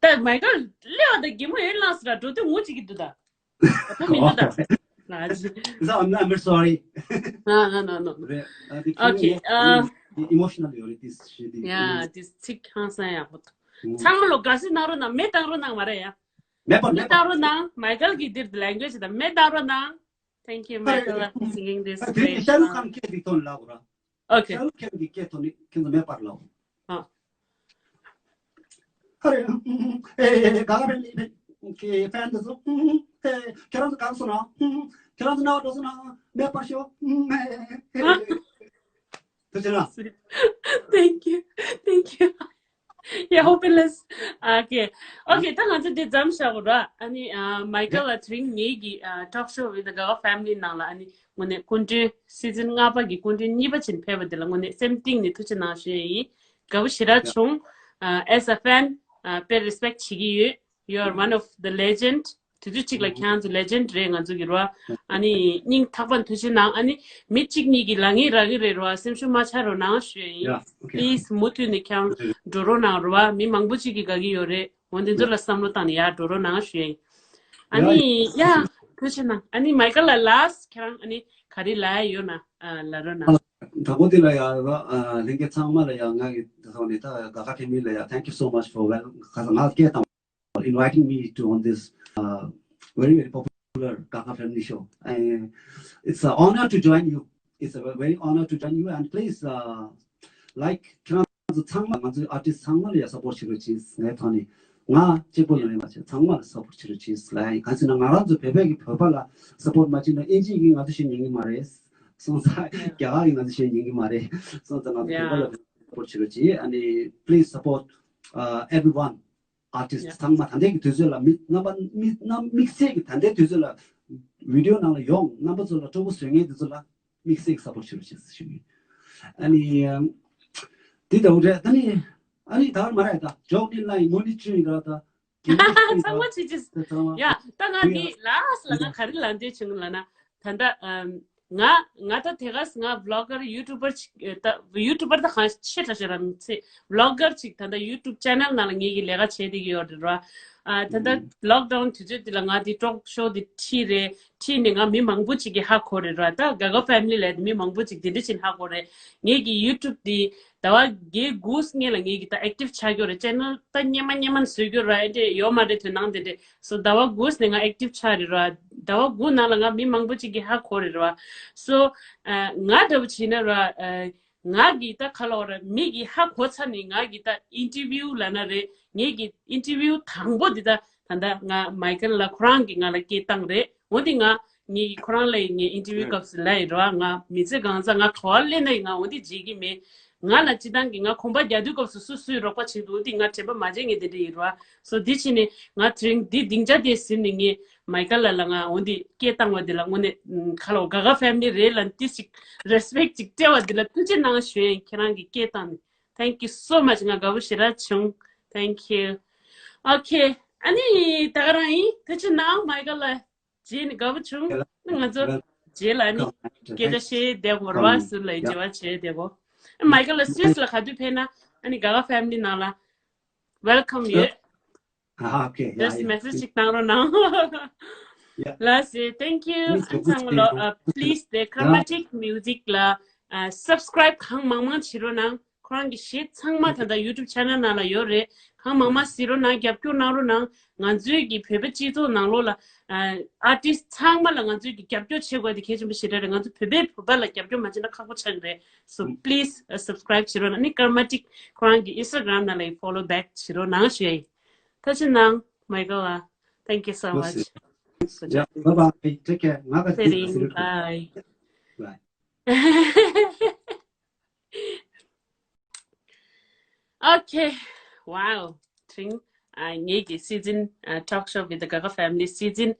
ད་མའི་ཀལ་སླེབས་པ་དང་གད་མོ་ཡར་བསླངས་སོང་ར། འགྲོ་དུས་ངུ་བྱེད་ཀྱི་འདུག་ད། ད་མི་འདུག་ད། ལགས། So I'm not, I'm sorry. No, no, no, no, no. རེད། ཨ་དེ་Okay. ཁྱོད་ཨ་ཨེ་ཨེ་ཨེ་མོ་ཤི་ནལ་ཡོད་རེད། དེ་ཞེ་དེ། Yeah, དེ་ཚིག་ཧང་སང་ཡག་པོ་འདུག་ཨོ། ཚང་མ་ལོ་དགའ་བསུ་གནང་རོགས་གནང་། མེ་བཏང་རོགས་གནང་། མ་རེད་ཡ། མེ་པར་མེ་མེ་པར། བཏང་རོགས་གནང་། མའི་ཀལ་གྱི་འདིར་language་དང་མེ་བཏང་རོགས་གནང་། Thank you, Michael, for singing this ཨ་དེ་great ཤ་རུག་song. ཁཱན་སྐད་ཅིག་ཐོན་ལབ་ར། Okay. ཤ་རུག་ཁཱན་གྱི་སྐད་ཐོན་ནི་ཁྱོད་ཚོ་མེ་པར་ལབ། ཨ། ཧ་རེ། ཨེ་ཨེ་ཨེ། ག་ག་རེ་ལི་ཕེ་ཁེ་ཕན་དེ་ཚོ། ཨེ། ཁྱེད་རང་ཚོ་ག་ག་སོང་ན། ཁྱེད་རང་ཚོ་ན་བ་འགྲོ་སོང་ན་མེ་པར་ཤོག་ཨེ་ཨེ་ཨེ། ཐུགས་རྗེ་གནང་། Thank you. Thank you. Yeah, hopeless. Okay. Okay, ད་ང་ཚོ་འདི་མཚམས་བཞག་གོ་ར། ཨ་ནི་མའི་ཀལ་ལ་དེ་རིང་ངེད་ཀྱི་Talk Show with the Gaga Family ནང་ལ་ཨ་ནི་དངོས་གནས་སྐུ་མགྲོན་སི་ཛིན་ལྔ་པ་གི་སྐུ་མགྲོན་གཉིས་པ་ཅིག་ཕེབས་པ་འདི་ལ་དངོས་གནས་སེམས་གཏིང་ནས་ཐུགས་རྗེ་གནང་ཞུ་ཡ་ཡིན། དགའ་པོ་ཞེ་དྲག་བྱུང་། As a fan, དཔེ་respect བྱེད་ཀྱི་ཡོད། You are one of the legend. དུས་ཚོད་གཅིག་ལ་ཁྱེད་རང་ཚོ་legend རེད་ང་ཚོ་གི་ར། ཨ་ནི་སྙིང་ཐག་པ་ཐུགས་རྗེ་གནང་། ཨ་ནི་མི་གཅིག་གཉིས་ཀྱི་ལ་ངེས་ར་གི་རེད་ར། སེམས་ཤུགས་མ་ཆག་རོགས་གནང་ཞུ་ཡ་ཡིན། Yeah, okay. Please མུ་མཐུད་ནས་ཁྱེད་རང་འགྲོ་རོགས་གནང་ར། མི་མང་པོ་གཅིག་གིས་དགའ་གི་ཡོད་རེད། འོ་འདི་ཚོ་ལ་བསམ་བློ་བཏང་ནས་ཡར་འགྲོ་རོགས་གནང་ཞུ་ཡ་ཡིན། ཨ་ནི་ཡ་ཐུགས་རྗེ་གནང་། ཨ་ནི་མའི་ཀལ་ལ་last ཁྱེད་རང་ཨ་ནི་ག་རེ་ལབ་ཡ་ཡོད་ན་ལབ་རོགས་གནང་། དང་པོ་དེ་ལ་ཡ་ར་ལྷན་རྒྱས་ཚང་མ་ལ་ཡ་ང་གི་ཐོག་ནས་ད་Gaga family ལ་ཡ་thank you so much for well ང་སྐད་བཏང་། Inviting me to on this uh, very, very popular Gaga Family Show. And it's an honor to join you. It's a very honor to join you. And please, uh, like, ཁྱེད་རང་ཚོ་ཚང་མ་ང་ཚོའི་artist ཚང་མ་ལ་ཡ་support བྱེད་རོགས་གྱིས། ངའི་ཐོག་ནས་ང་གཅིག་པོ་ལ་ཡིན་པ་བྱས་ཚང་མ་ལ་support བྱེད་རོགས་གྱིས་ལ་ཡིན། གང་ཟེར་ན་ང་རང་ཚོ་བོད་པའི་གི་བོད་པ་ལ་support མ་བྱས་ན་ཨིན་ཇི་གིས་ང་ཚོ་ཞེ་ཉན་གི་མ་རེད། སོང་ཙང་རྒྱ་གར་གིས་ང་ཚོ་ཞེ་ཉན་གི་མ་རེད། སོང་ཙང་ང་ཚོ་བོད་པ་ལ་support བྱེད་རོགས་གྱིས། ཨ་ནི་please support uh, everyone. Artist ཚང་མ་ད་ལྟའི་གི་དུས་ཚོད་ལ་མི་རྣམ་པ་མི་རྣམ་དམིགས་བསལ་གི་ད་ལྟའི་དུས་ཚོད་ལ་video ནང་ལ་ཡོང་རྣམ་པ་ཚོ་ལ་སྤྲོ་པོ་བཟོ་མཁན་དེ་ཚོ་ལ་དམིགས་བསལ་གི་support བྱེད་རོགས་བྱེད་ཟེར་ཞུ་གི། ཨ་ནི་འདི་ལྟ་བུ་རེད། ད་ནི་ཨ་ནི་ད་མ་རེད། ད་joke ནི་ལ་ཡིན་མོ་ནི་ཆུ་ཡིན་ར། ད་ཚང་མ་བྱེད་ཀྱི། ཡ་ད་ང་འདི་last ལ་ང་ག་རེ་ལབ་འདོད་བྱུང་ལབ་ན། ད་ལྟ་ང་ང་ད་དེ་ག་ང་vlogger YouTuber ཅིག་ད་YouTuber ད་གང་ཆེ་དྲགས་ཤག་ར་མི་ཚེ་vlogger ཅིག་ད་ལྟ་YouTube channel ནང་ལ་ངེད་ཀྱི་ལས་ཀ་བྱེད་བསྡད་ཀྱི་ཡོད་རེད་ར། ཨ་ད་ལྟ་lockdown དུས་ཚོད་འདི་ལ་ང་འདི་talk show འདི་ཁྲིད་རེད། ཁྲིད་ནས་ང་མི་མང་པོ་ཅིག་གིས་ཧ་གོ་རེད་ར། ད་Gaga Family ལབ་དེ་མི་མང་པོ་ཅིག་དེ་འདྲ་ཅིག་ཧ་གོ་རེད། ངེད་ཀྱི་YouTube འདི་ཟླ་བ་བརྒྱད་དགུ་སྔོན་ལ་ངེད་ཀྱི་ད་active ཆགས་ཀྱི་ཡོད་རེད། channel ད་སྔོན་མ་སྔོན་མ་བཟོས་ཀྱི་ཡོད་ར། ཨེ་འདྲ་ཡོད་མ་རེད། དོ་སྣང་དེ་འདྲ། So ཟླ་བ་དགུ་ནས་ང་active ཆགས་རེད་ར། ཟླ་བ་དགུ་ནང་ལ་ང་མི་མང་པོ་ཅིག་གིས་ཧ་གོ་རེད་ར། So ང་འདྲ་བོ་བྱས་ན་ར་ང་གིས་ད་ག་ལབ་ར། མི་གིས་ཧ་གོ་ཚར་ནས་ང་གིས་ད་interview ལབ་ན་རེད། ངེད་ཀྱི་interview དང་པོ་འདི་ད་ད་ལྟ་ང་མའི་ཀལ་ལ་ཁོ་རང་གིས་ང་ལ་སྐད་བཏང་རེད། འོ་འདི་ང་ངེད་ཀྱིས་ཁོ་རང་ལ་ངའི་interview སྐབས་སུ་ལབ་ཡོད་ར། ང་མི་ཚེ་གང་ཚ་ང་ག་བ་སླེབས་ན་ཡང་ང་འོ་འདི་བརྗེད་ཀྱི་མེད། ང་ལ་སྤྱིར་བཏང་གི་ང་གོམ་པ་རྒྱག་དུས་སྐབས་སུ་སུ་སུས་རོགས་པ་བྱེད་འདུག་འདི་ང་དྲན་པ་མ་བརྗེད་མཁན་དེ་འདྲ་ཡིན་ར། So འདི་ཕྱིན་ནས་ང་དེ་རིང་འདི་སྡིངས་ཆ་དེ་ཟིན་ནས་ངས་མའི་ཀལ་ལ་ང་འོ་འདི་སྐད་བཏང་བ་འདི་ལ་དངོས་གནས་ཁ་ལོ་Gaga Family རེད་ལ་ཏི་ཞིག་respect ཅིག་སྤྲད་པ་འདི་ལ་ཐུགས་རྗེ་གནང་ཞུ་ཡིན། ཁྱེད་རང་གིས་སྐད་བཏང་ནས། Thank you so much. ང་དགའ་པོ་ཞེ་དྲག་བྱུང་། Thank you. Okay. ཨ་ནི་ད་ག་རང་ཡིན། ཐུགས་རྗེ་གནང་མའི་ཀལ་ལ། རྗེས་ནས་དགའ་པོ་བྱུང་། ང་ཚོ་རྗེས་ལ་ནི་སྐད་ཆ་བཤད་བསྡད་དགོས་རེད་བ། ཟུར་ལ་འབྲེལ་བ་བྱས་བསྡད་དགོས། མའི་ཀལ་ལ་སུད་སི་ལ་ག་དུས་ཕེབས་ན་ཨ་ནི་Gaga Family ནང་ལ་welcome ཡོད། Just message ཅིག་བཏང་རོགས་གནང་། ལགས་སེ། Thank you. ཨ་ཚང་མ་ལོ། Please དེ་Carmatic Music ལ་subscribe གང་མང་མང་བྱེད་རོགས་གནང་། ཁོ་རང་གི་གཞས་ཚང་མ་ད་ལྟ་YouTube channel ནང་ལ་ཡོད་རེད། གང་མང་མང་གཟིགས་རོགས་གནང་། རྒྱབ་སྐྱོར་གནང་རོགས་གནང་། ང་ཚོའི་གི་བོད་པ་སྤྱི་ཚོགས་ནང་ལོགས་ལ་artist ཚང་མ་ལ་ང་ཚོའི་གི་རྒྱབ་སྐྱོར་བྱེད་དགོས་དེ་གལ་ཆེན་པོ་ཞེ་དྲག་རེད། ང་ཚོ་བོད་པའི་བོད་པ་ལ་རྒྱབ་སྐྱོར་མ་བྱས་ན་ཁག་པོ་ཆགས་ཀྱི་རེད། So please subscribe བྱེད་རོགས་གནང་། ཨ་ནི་Carmatic ཁོ་རང་གི་Instagram ནང་ལ་follow back བྱེད་རོགས་གནང་ཞུ་ཡ་ཡིན། ཐུགས་རྗེ་གནང་མའི་ཀལ་ལ། Thank you so much. Bye bye. Take care. ང་ག་ཚོད་ཟེར་ཞུ། Bye. Okay. Wow. དེ་རིང་ཨ་ངེད་ཀྱི་སི་ཛིན་ཨ་Talk Show with the Gaga Family སི་ཛིན་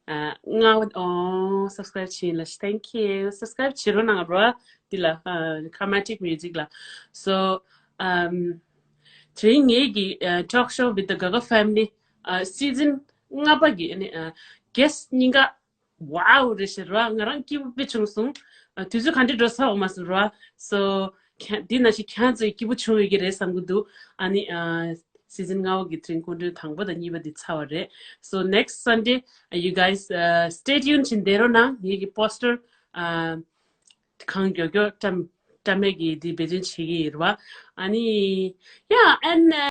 ཨ་ལྔ་པ། ཨོ་subscribe བྱས་ལ། Thank you. Subscribe བྱེད་རོགས་གནང་རོགས། འདི་ལ་ཨ་Carmatic Music ལ། So um དེ་རིང་ངེད་ཀྱི་ཨ་Talk Show with the Gaga Family ཨ་སི་ཛིན་ལྔ་པ་གི་ཨ་ནི་ཨ་guest གཉིས་ཀ Wow རེད་ཤག་ར། ང་རང་སྐྱིད་པོ་དཔེ་བྱུང་སོང་། ཨ་དུས་ཚོད་ག་འདྲ་འགྲོ་ཚར་བ་མ་སོང་ར། So ཁྱེད་འདི་ན་ཞིག་ཁྱེད་ཚོས་སྐྱིད་པོ་བྱུང་ཡོད་ཀྱི་རེད་བསམ་གྱི་འདུག་ཨ་ནི་ཨ་སི་ཛིན་ལྔ་པ་གི་དེ་རིང་སྐུ་མགྲོན་དང་པོ་དང་གཉིས་པ་འདི་ཚར་བ་རེད། So next Sunday uh, you guys uh, stay tuned བྱས་བསྡད་རོགས་གནང་། ངེད་ཀྱི་poster uh, གང་མགྱོགས་མགྱོགས་བཀྲམ་བཀྲམ་མེད་ཀྱི་འདི་འབད་བརྩོན་བྱེད་ཀྱི་ཡིན་ར་བ། ཨ་ནི་yeah and uh,